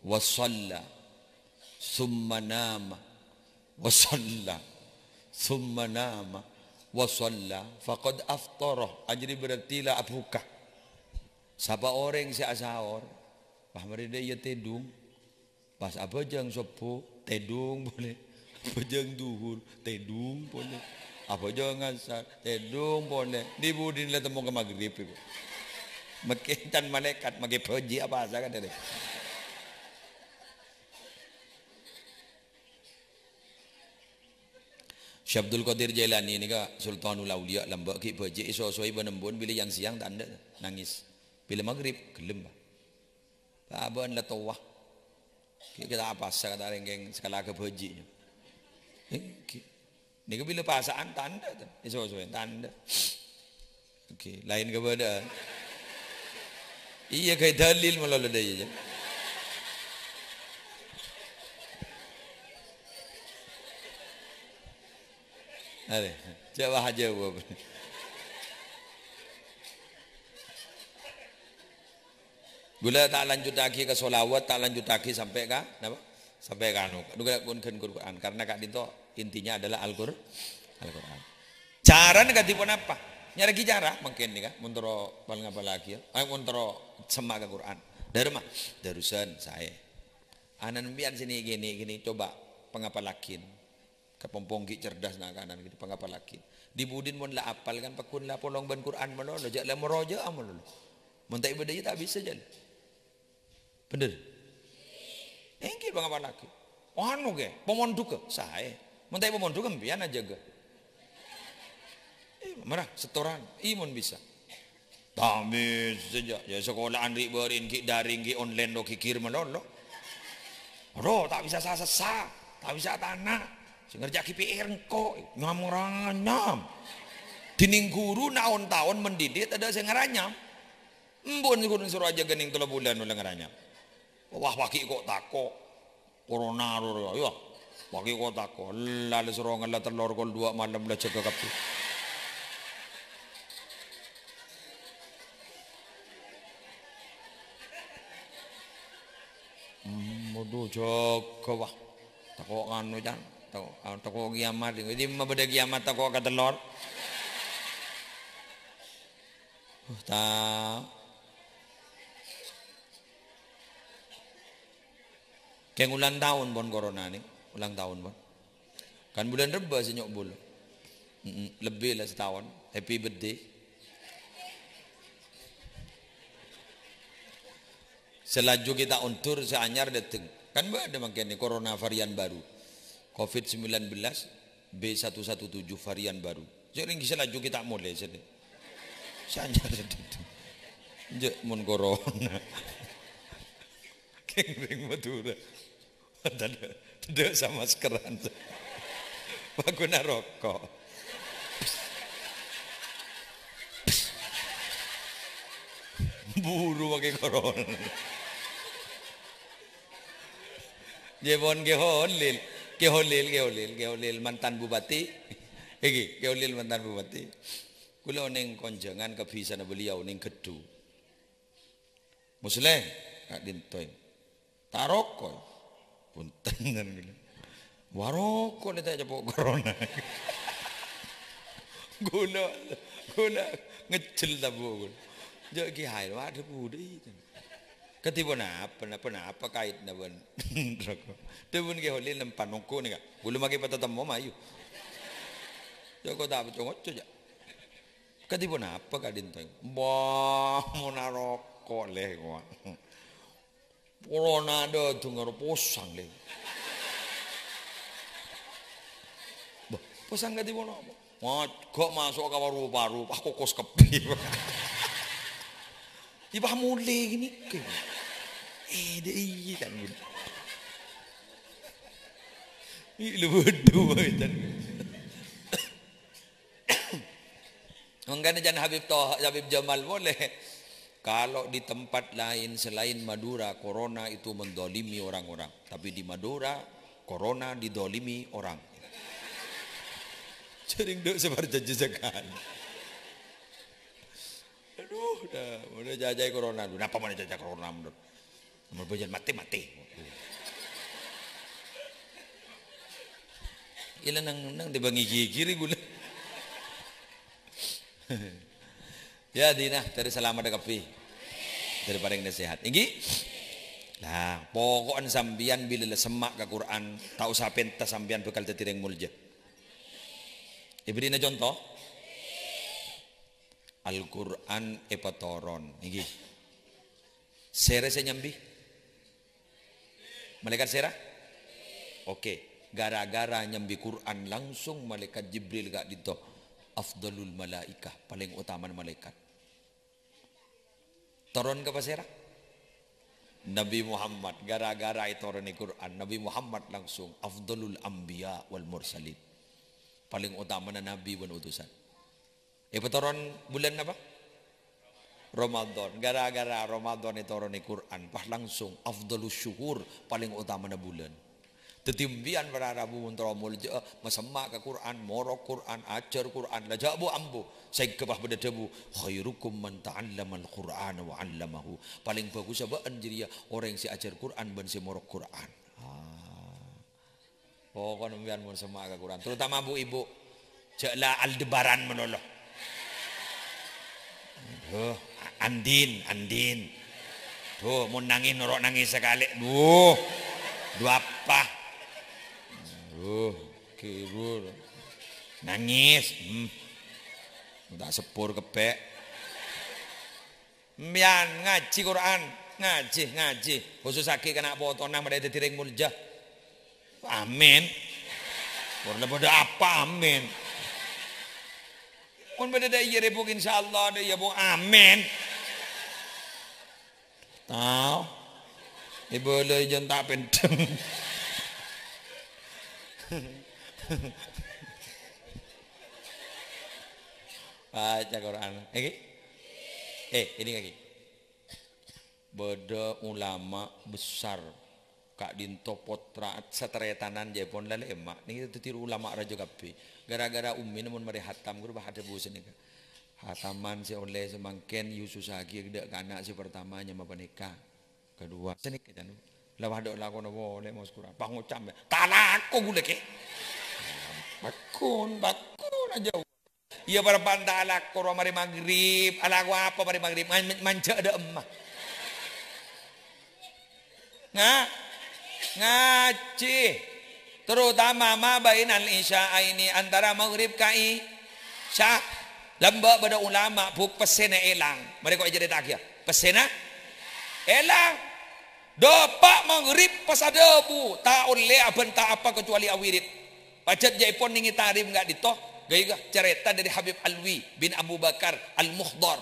wa shalla, summa nama, wa shalla, summa nama, wa shalla, faqad aftara." Ajâriyâ berarti la abhuka. Sapa orèng sè asaor, wah, marè dâ' iyâ tèdung. Pas abhâjâng sobbhu, tèdung polè. Abhâjâng dhuhur, tèdung polè. Abhâjâng asar, tèdung polè. Di-budina la temmo ka maghrib, iku. Makè can malaèkat, makè bhâji' apa asa kadhârâ. Syekh Abdul Qadir Jailani nèka Sultanul Auliya lambâ' ghi' bhâji' èso-osoè bân embun, bilâ yang siang ta' endâ', nangès. Bilâ maghrib, ghellem, Pak. Abâ'na la towa. Ghi' kita apasa kata rèngkèng sakala ka bhâji', nya. Ènggi. Nèka bilâ pasa'an tandhâ, to. Èso-osoè tandhâ. Oke, laèn kabâdâ'ân. Iyâ, ghâbây dalil malolo dâ' iyâ, nya. Arè, jâwâb aja, Bu. Ghulâ ta' lanjuttaghi ka sholawat, ta' lanjuttaghi sampè' ka, napa? Sampè' ka anu. Ghulâ ghun-, ghun-, ghun Quran. Karena ka'dinto intinya adalah Al-Qur-, Al-Quran. Carana kadhi ponapa? Nyarèaghi cara, mangkèn nèka, mon terro pal-ngapallaghi, ya. Eh, mon terro semma' ka Quran. Dâremma, darusan, saè. Ana' sampèyan sè nè'-kènè' ghi, coba pangapallaghi. Kapompong ghi' cerdas na'-kana' ghi' pangapallaghi. Di-budina mon la apal kan pagghun la polong bân Quran malolo, jâ' la moroja'a malolo. Mon ta' ibâdâ iyâ ta' bisa jâ' la. Bhender? Ènggi pangapallaghi. Anu kè, pamondhughâ, saè. Mon ta' pamondhughâ, sampèyan ajâgâ. Eh, mara, setoran, iyâ mon bisa. Ta' bisa jâ', ya, sakola'an ri'-bâri'na ghi' daring, ghi' online, lo, ghighir malolo. Ro, ta' bisa sa-sassa, ta' bisa tana'. Sè ngerjâ'aghi P R engko', nyam-ranyam. Dhinèng ghuru naon-taon mendidik, tadâ' sè ngaranyam. Embu' ghuru soro ajâgâ nèng tello bulân ollè ngaranyam. Wah, wah, ghi' ko'-tako'. Corona ro, ro, ya. Pagi kok tako', la, la soro ngella tellor kol dua malem la jaga kabbhi. Hmm, waduh, jaga, wah. Tako' nganu, Can. Tako', ah, tako' kiamat. Jadi, ma bâdâ kiamat tako' ka tellor. Uh, ta-, Kèng ulang taon pon corona nè, ulang taon pon. Kan bulân Rebbâ sè nyo'bul. Mm-mm, lebbi la sataon. Happy birthday. Sè laju kita undur, sè anyar dâteng. Kan bâdâ mangkèn nè corona varian baru. Covid sembilan belas B satu satu tujuh varian baru. Sè rèng sè laju kita molè sè nè. Sè anyar sè dâteng. Jâ' mon corona. Kèng rèng Madhurâ. Tadâ', tadâ' samaskeran. Pagghuna roko'. Buru makè corona. Jâ' pon Kè Holil. Kè Holil, Kè Holil, Kè Holil mantan bupati. Iki, Kè Holil mantan bupati. Kaulâ onèng konjhângan kabisana beliau nèng Geddu. Musleh, ka'dinto, èng. Ta' roko'. Bhunten, dân kaulâ. Wa roko' lè ta' ècapo' corona. Kaulâ, kaulâ ngejjel tabu' kaulâ. Jâ' kiyaè, waduh, budhi. Kadhi ponapa, na-, ponapa kaitna bân roko'? Dhâbuna Kè Holil nempan ongghu nèka. Kaulâ makè patatemmo mayu. Jâ' kok ta' co-ngoco, jâ'. Kadhi ponapa ka'dinto? Mbah, mon aroko', lè, kowa. Polana dâdung karo posang, lè. Mbah, posang kadhi ponapa? Wah, gak masuk ka paru-paru, pas kokos kabbhi. Iyâ, pas molè ghânèka. Eh, dâ' iyâ, kan. Ih, lho, waduh, kan. Mangkana can Habib Toha, Habib Jamal molè. Kalau di tempat lain selain Madura, corona itu mendolimi orang-orang. Tapi di Madura, corona didolimi orang. Sering duk sebar janji sekali. Aduh, dah, udah jajai corona. Aduh, napa mana jajai corona, menurut? Mabâjâ matè-matè. Ila nang, nang dibângè ghighiri ghulâ. Ya, dina, dâri salamet kabbhi. Dâri parèng nasehat. Ènggi? Lah, poko'en sampèyan bilâ la semma' ka Qur'an, ta' osa pènta sampèyan bhâkal dhâddhi rèng molja. Èbèrri'na conto? Al-Qur'an èpatoron. Ènggi. Sèra sè nyambi? Malaèkat sèra? Oke. Gara-gara nyambi Qur'an, langsung Malaèkat Jibril ka'dinto afdalul malaikah, palèng otamana malaèkat. Toron ka pasèra? Nabi Muhammad. Gara-gara ètoronè Qur'an, Nabi Muhammad langsung afdalul anbiya wal mursalin. Palèng otamana nabi bân utusan. Èpatoron bulân napa? Ramadan. Gara-gara Ramadan ètoronè Qur'an, pas langsung afdhalus syuhur, palèng otamana bulân. Dhâddhi, sampèyan para rabu mon terro molja'a, masemma' ka Qur'an, morok Qur'an, ajhâr Qur'an, la jhâ' bu-ambu. Sèngghâ pas bâdâ dhâbu, "Khairukum man ta'allamal Qur'ana wa 'allamahu." Palèng bhâghussa bâ'ân jârèya orèng sè ajhâr Qur'an bân sè morok Qur'an. Ah. Pokokna sampèyan mon semma' ka Qur'an, terutama bu-ibu, jhâ' la Aldebaran malolo. Duh, Andin, Andin. Duh, mon nangès noro' nangès sakalè. Duh. Duh apa? Duh, kiru. Nangès. Hmm. Ta' seppur kebbhi'. Sampèyan ngajhi Qur'an, ngajhi, ngajhi. Khususaghi kana' potona, mara dhâddhi rèng molja. Amin. Pon la bâdâ apa, amin. Pon bâdâ dâ' iyâ rè, Bu, insyaallah, dâ' iyâ, Bu, amin. Tao. Ibu lo ijan ta' pendem. Baca Quran. Iki? Eh, ini lagi. Bâdâ ulama besar Ka'dinto pottra sataretanan jâèpon la lèma'. Nèka dhâddhi ulama rajâ kabbhi. Gara-gara ummina mon marè hatam, ghuru bâ' adhâbu sanèka. Hataman sè ollè samangkèn, yu susahaghi dâ' kana' sè partama nyama panèka. Kadhuwâ, sanèka, can. La wâdâ lakona polè, mos kurang. Pas ngoca', "Ta' lako ghulâ, Kè." Bâkkun, bâkkun ajâ. Iyâ, parappa'na ta' alako rowa marè maghrib. Alako apa marè maghrib? Man-, manjâ' dâ' emma. Nga-, ngajhi. Terutama ma bainal isya'aini, antara maghrib ka isya. Lambâ' bâdâ ulama, Bu, pèssèna èlang. Marè ko' ècarèta'aghiyâ. Pèssèna èlang. Dâpa' maghrib pas adhâbu, ta' ollè abânta apa kecuali awirid. Pajhât jâèpon nèngè tarèm ka'dinto, ghâ-, ghâ-, carèta dâri Habib Alwi bin Abu Bakar Al-Muhdhar.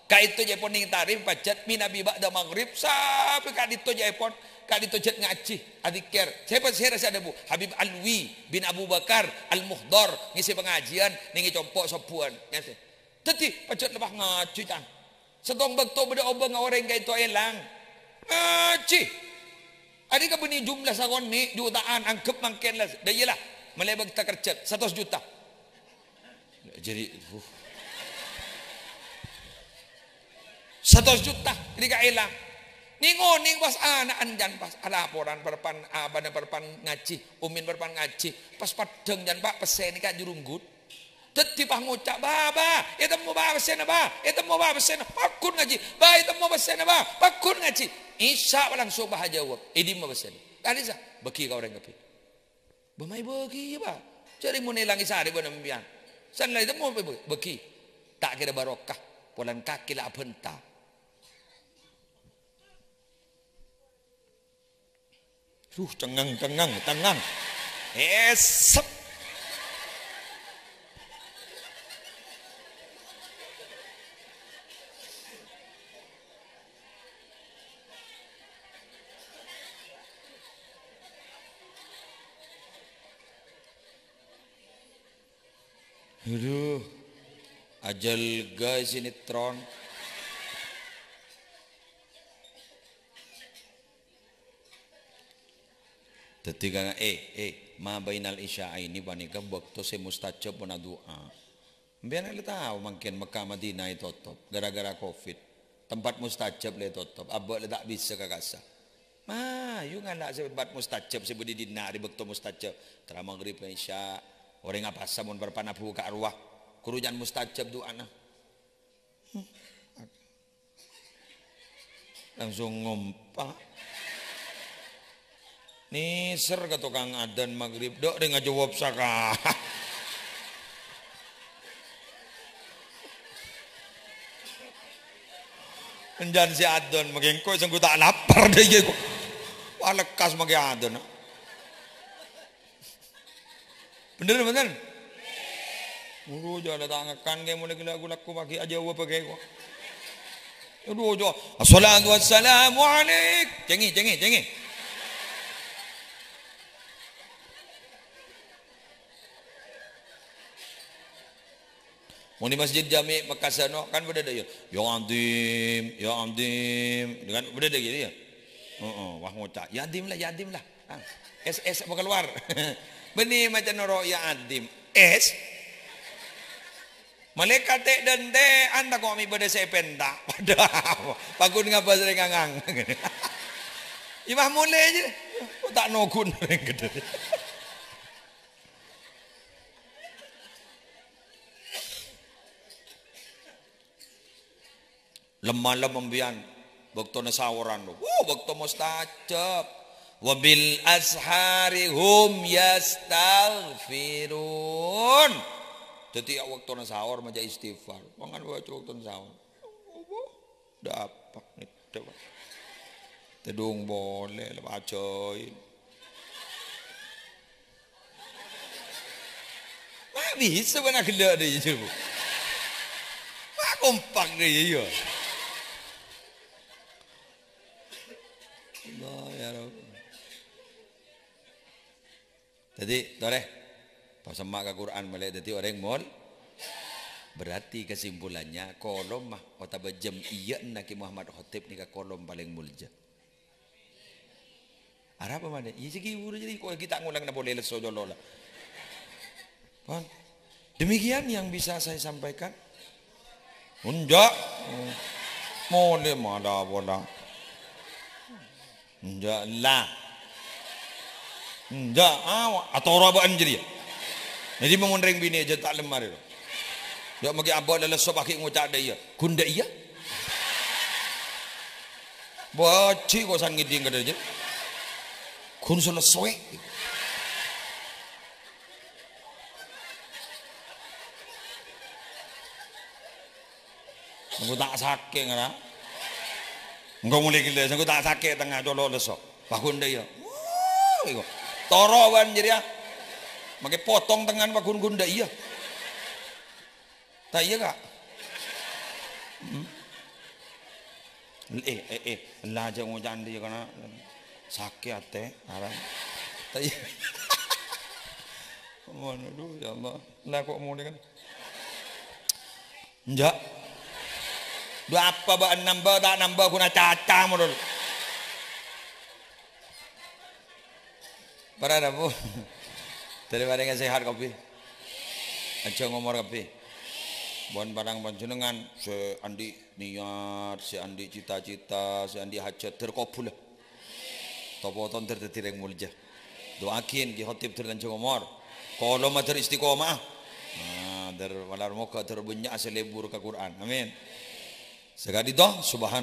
Ka'dinto jâèpon nèngè tarèm pajhât mènabi ba'da maghrib sampè' ka'dinto jâèpon, ka'dinto jhât ngajhi, adzikir. Sapa sè rassa adhâbu? Habib Alwi bin Abu Bakar Al-Muhdhar ngèssè pangajiyân nèngè compo' sobbhuwân. Ngèssè. Dhâddhi, pajhât lepas ngajhi, can. Sèttong bâkto bâdâ obângnga orèng ka'dinto èlang. Ngajhi. Arèya kabânnè jumlah sakonè' juta'an, angghep mangkèn la. Dâ' iyâ la, mèlè bâkta kerjhâ, satos juta. Jadi, uh. Satos juta, rèka èlang. Nèng-onèng pas ana'na, can, pas alaporan parappa'na, abâna parappa'na ngajhi, ummina parappa'na ngajhi. Pas paddhâng, can, Pak, pèssè nèka jurunggut. Dhâddhi pas ngoca', "Bâ, bâ, ètemmo, bâ, pèssèna, bâ, ètemmo, bâ, pèssèna." Pagghun ngajhi, "Bâ, ètemmo pèssèna, bâ, pagghun ngajhi." Isya' langsung pas ajâwâb, "È dimma pèssèna?" "Ka'dissa'." "Bâghi ka orèng kabbhi." "Bâ, mayu bâghi, yâ, bâ." "Jhâ' rèng mon èlang èsarè bân sampèyan. San la ètemmo bâ-, bâghi." Ta' kèra barokah, polana kakè la abânta. Duh, cengang, cengang, cengang. Esep. Aduh, ajâlgâ sinetron. Dhâddhi, kan, eh, eh, ma bainal isya'aini panèka bâkto sè mustajab pon adu'a. Sampèyan la tao mangkèn Mekkah Madinah ètotop gara-gara covid. Tempat mustajab la ètotop, abâ' la ta' bisa ka kassa'. Mayu ngala' sè tempat mustajab sè bâdâ è dinna' arè bâkto mustajab. Tra maghrib ka isya, orèng apasa mon parappa'na buka' rowa. Ghuru can mustajab du'ana. Hmm. Langsung ngompa. Nèser ka tokang adzan maghrib, "Dok, dè ngajâwâb saka." Enjân sè adzan, mangkèn engko' sèngko' ta' lapar dâ' iyâ kok. Wah, lekkas mangkèn adzan. Bhender, bhender? Aduh, jâ' la ta' ngakan kè molaè ghi' lagu-lagu paghi' ajâwâb kè kok. Aduh, jâ'. Assalatu wassalamu alaik. Cèngè, cèngè, cèngè. Mon è Masjid Jami' Mekkasano kan bâdâ dâ' iyâ, "Ya Adim, ya Adim." Kan bâdâ dâ' iyâ. Heeh, wah ngoca', "Ya Adim la, ya Adim la." Ah, es, es apa keluar? Bânnè maca noro' "Ya Adim." Es. Malaèkat tè'-dântè'an tako' mè' bâdâ sè èpènta. Padahal, paggun ngabâs rèng ngangang. Imah molè jâ. Kok ta' nogun rèng ghâdhâ. Lem-malem embiyan, bâktona saoran, wuh, bâkto mustajab. "Wa bil ashari hum yastaghfirun." Dhâddhi, ya, bâktona saor maca istighfar. Mangan waca bâktona saor. Apa? Ngedhep. Tèdung polè, la ajaib. Ma' bisa bâ'na ghellâ' rèya, jâ, Bu. Ma' kompak rèya, iyâ. Allah, ya Rabb. Dhâddhi, torè, pasemma' ka Qur'an malè dhâddhi orèng mol-, berarti kesimpulannya, kolom ma-, otabâ jam'iyâna Kè Muhammad Khotib nèka kolom palèng molja. Arapa manè? Iyâ, sè ghibur jârèya, kok ghi' ta' ngolangana polè lesso colo' la. Pon. Demikian yang bisa saya sampaikan. Enjâ'. Molè mala pola. Enjâ' la. Enjâ', awa, atoro' bâ'ân jârèya. Jadi, mon rèng binè' jâ' ta' lemmar, ro. Jâ' maghi abâ' la lesso paghi' ngoca' dâ' iyâ. Ghun dâ' iyâ. Bâji' kok san ngèdhing ka dâ' iyâ. Ghun sè lesso, è. Engko' ta' sakè' ngara. Engko' molè ghellâ', engko' ta' sakè' tengnga colo' lesso. Paggun dâ' iyâ. Wuh, iko. Toro' bâ'ân jârèya. Maghi potong tengnga paggun-gun dâ' iyâ. Ta' iyâ, Ka'? Hmm. Eh, eh, eh, la jâ' ngoca' dâ' iyâ kana. Sakè' atè, arang. Ta' iyâ. Aduh, ya Allah. La kok molè kan? Enjâ'. Dhu apa bâ'ân nambâ ta' nambâ ghuna caca model. Para rabu. Dâri marènga sehat kabbhi. Panjhâng omor kabbhi. Pon parang panjhennengngan sè andi' niyat, sè andi' cita-cita, sè andi' hajat, dâr kabul. Topo-topo dâr dhâddhi rèng molja. Du'aaghin Ki Khotib dâr lanjhâng omor. Kaulâ madâr istiqomah. Nah, dâr malar moghâ dâr bânnya' sè lebur ka Qur'an. Amin. Sakadinto, subhan-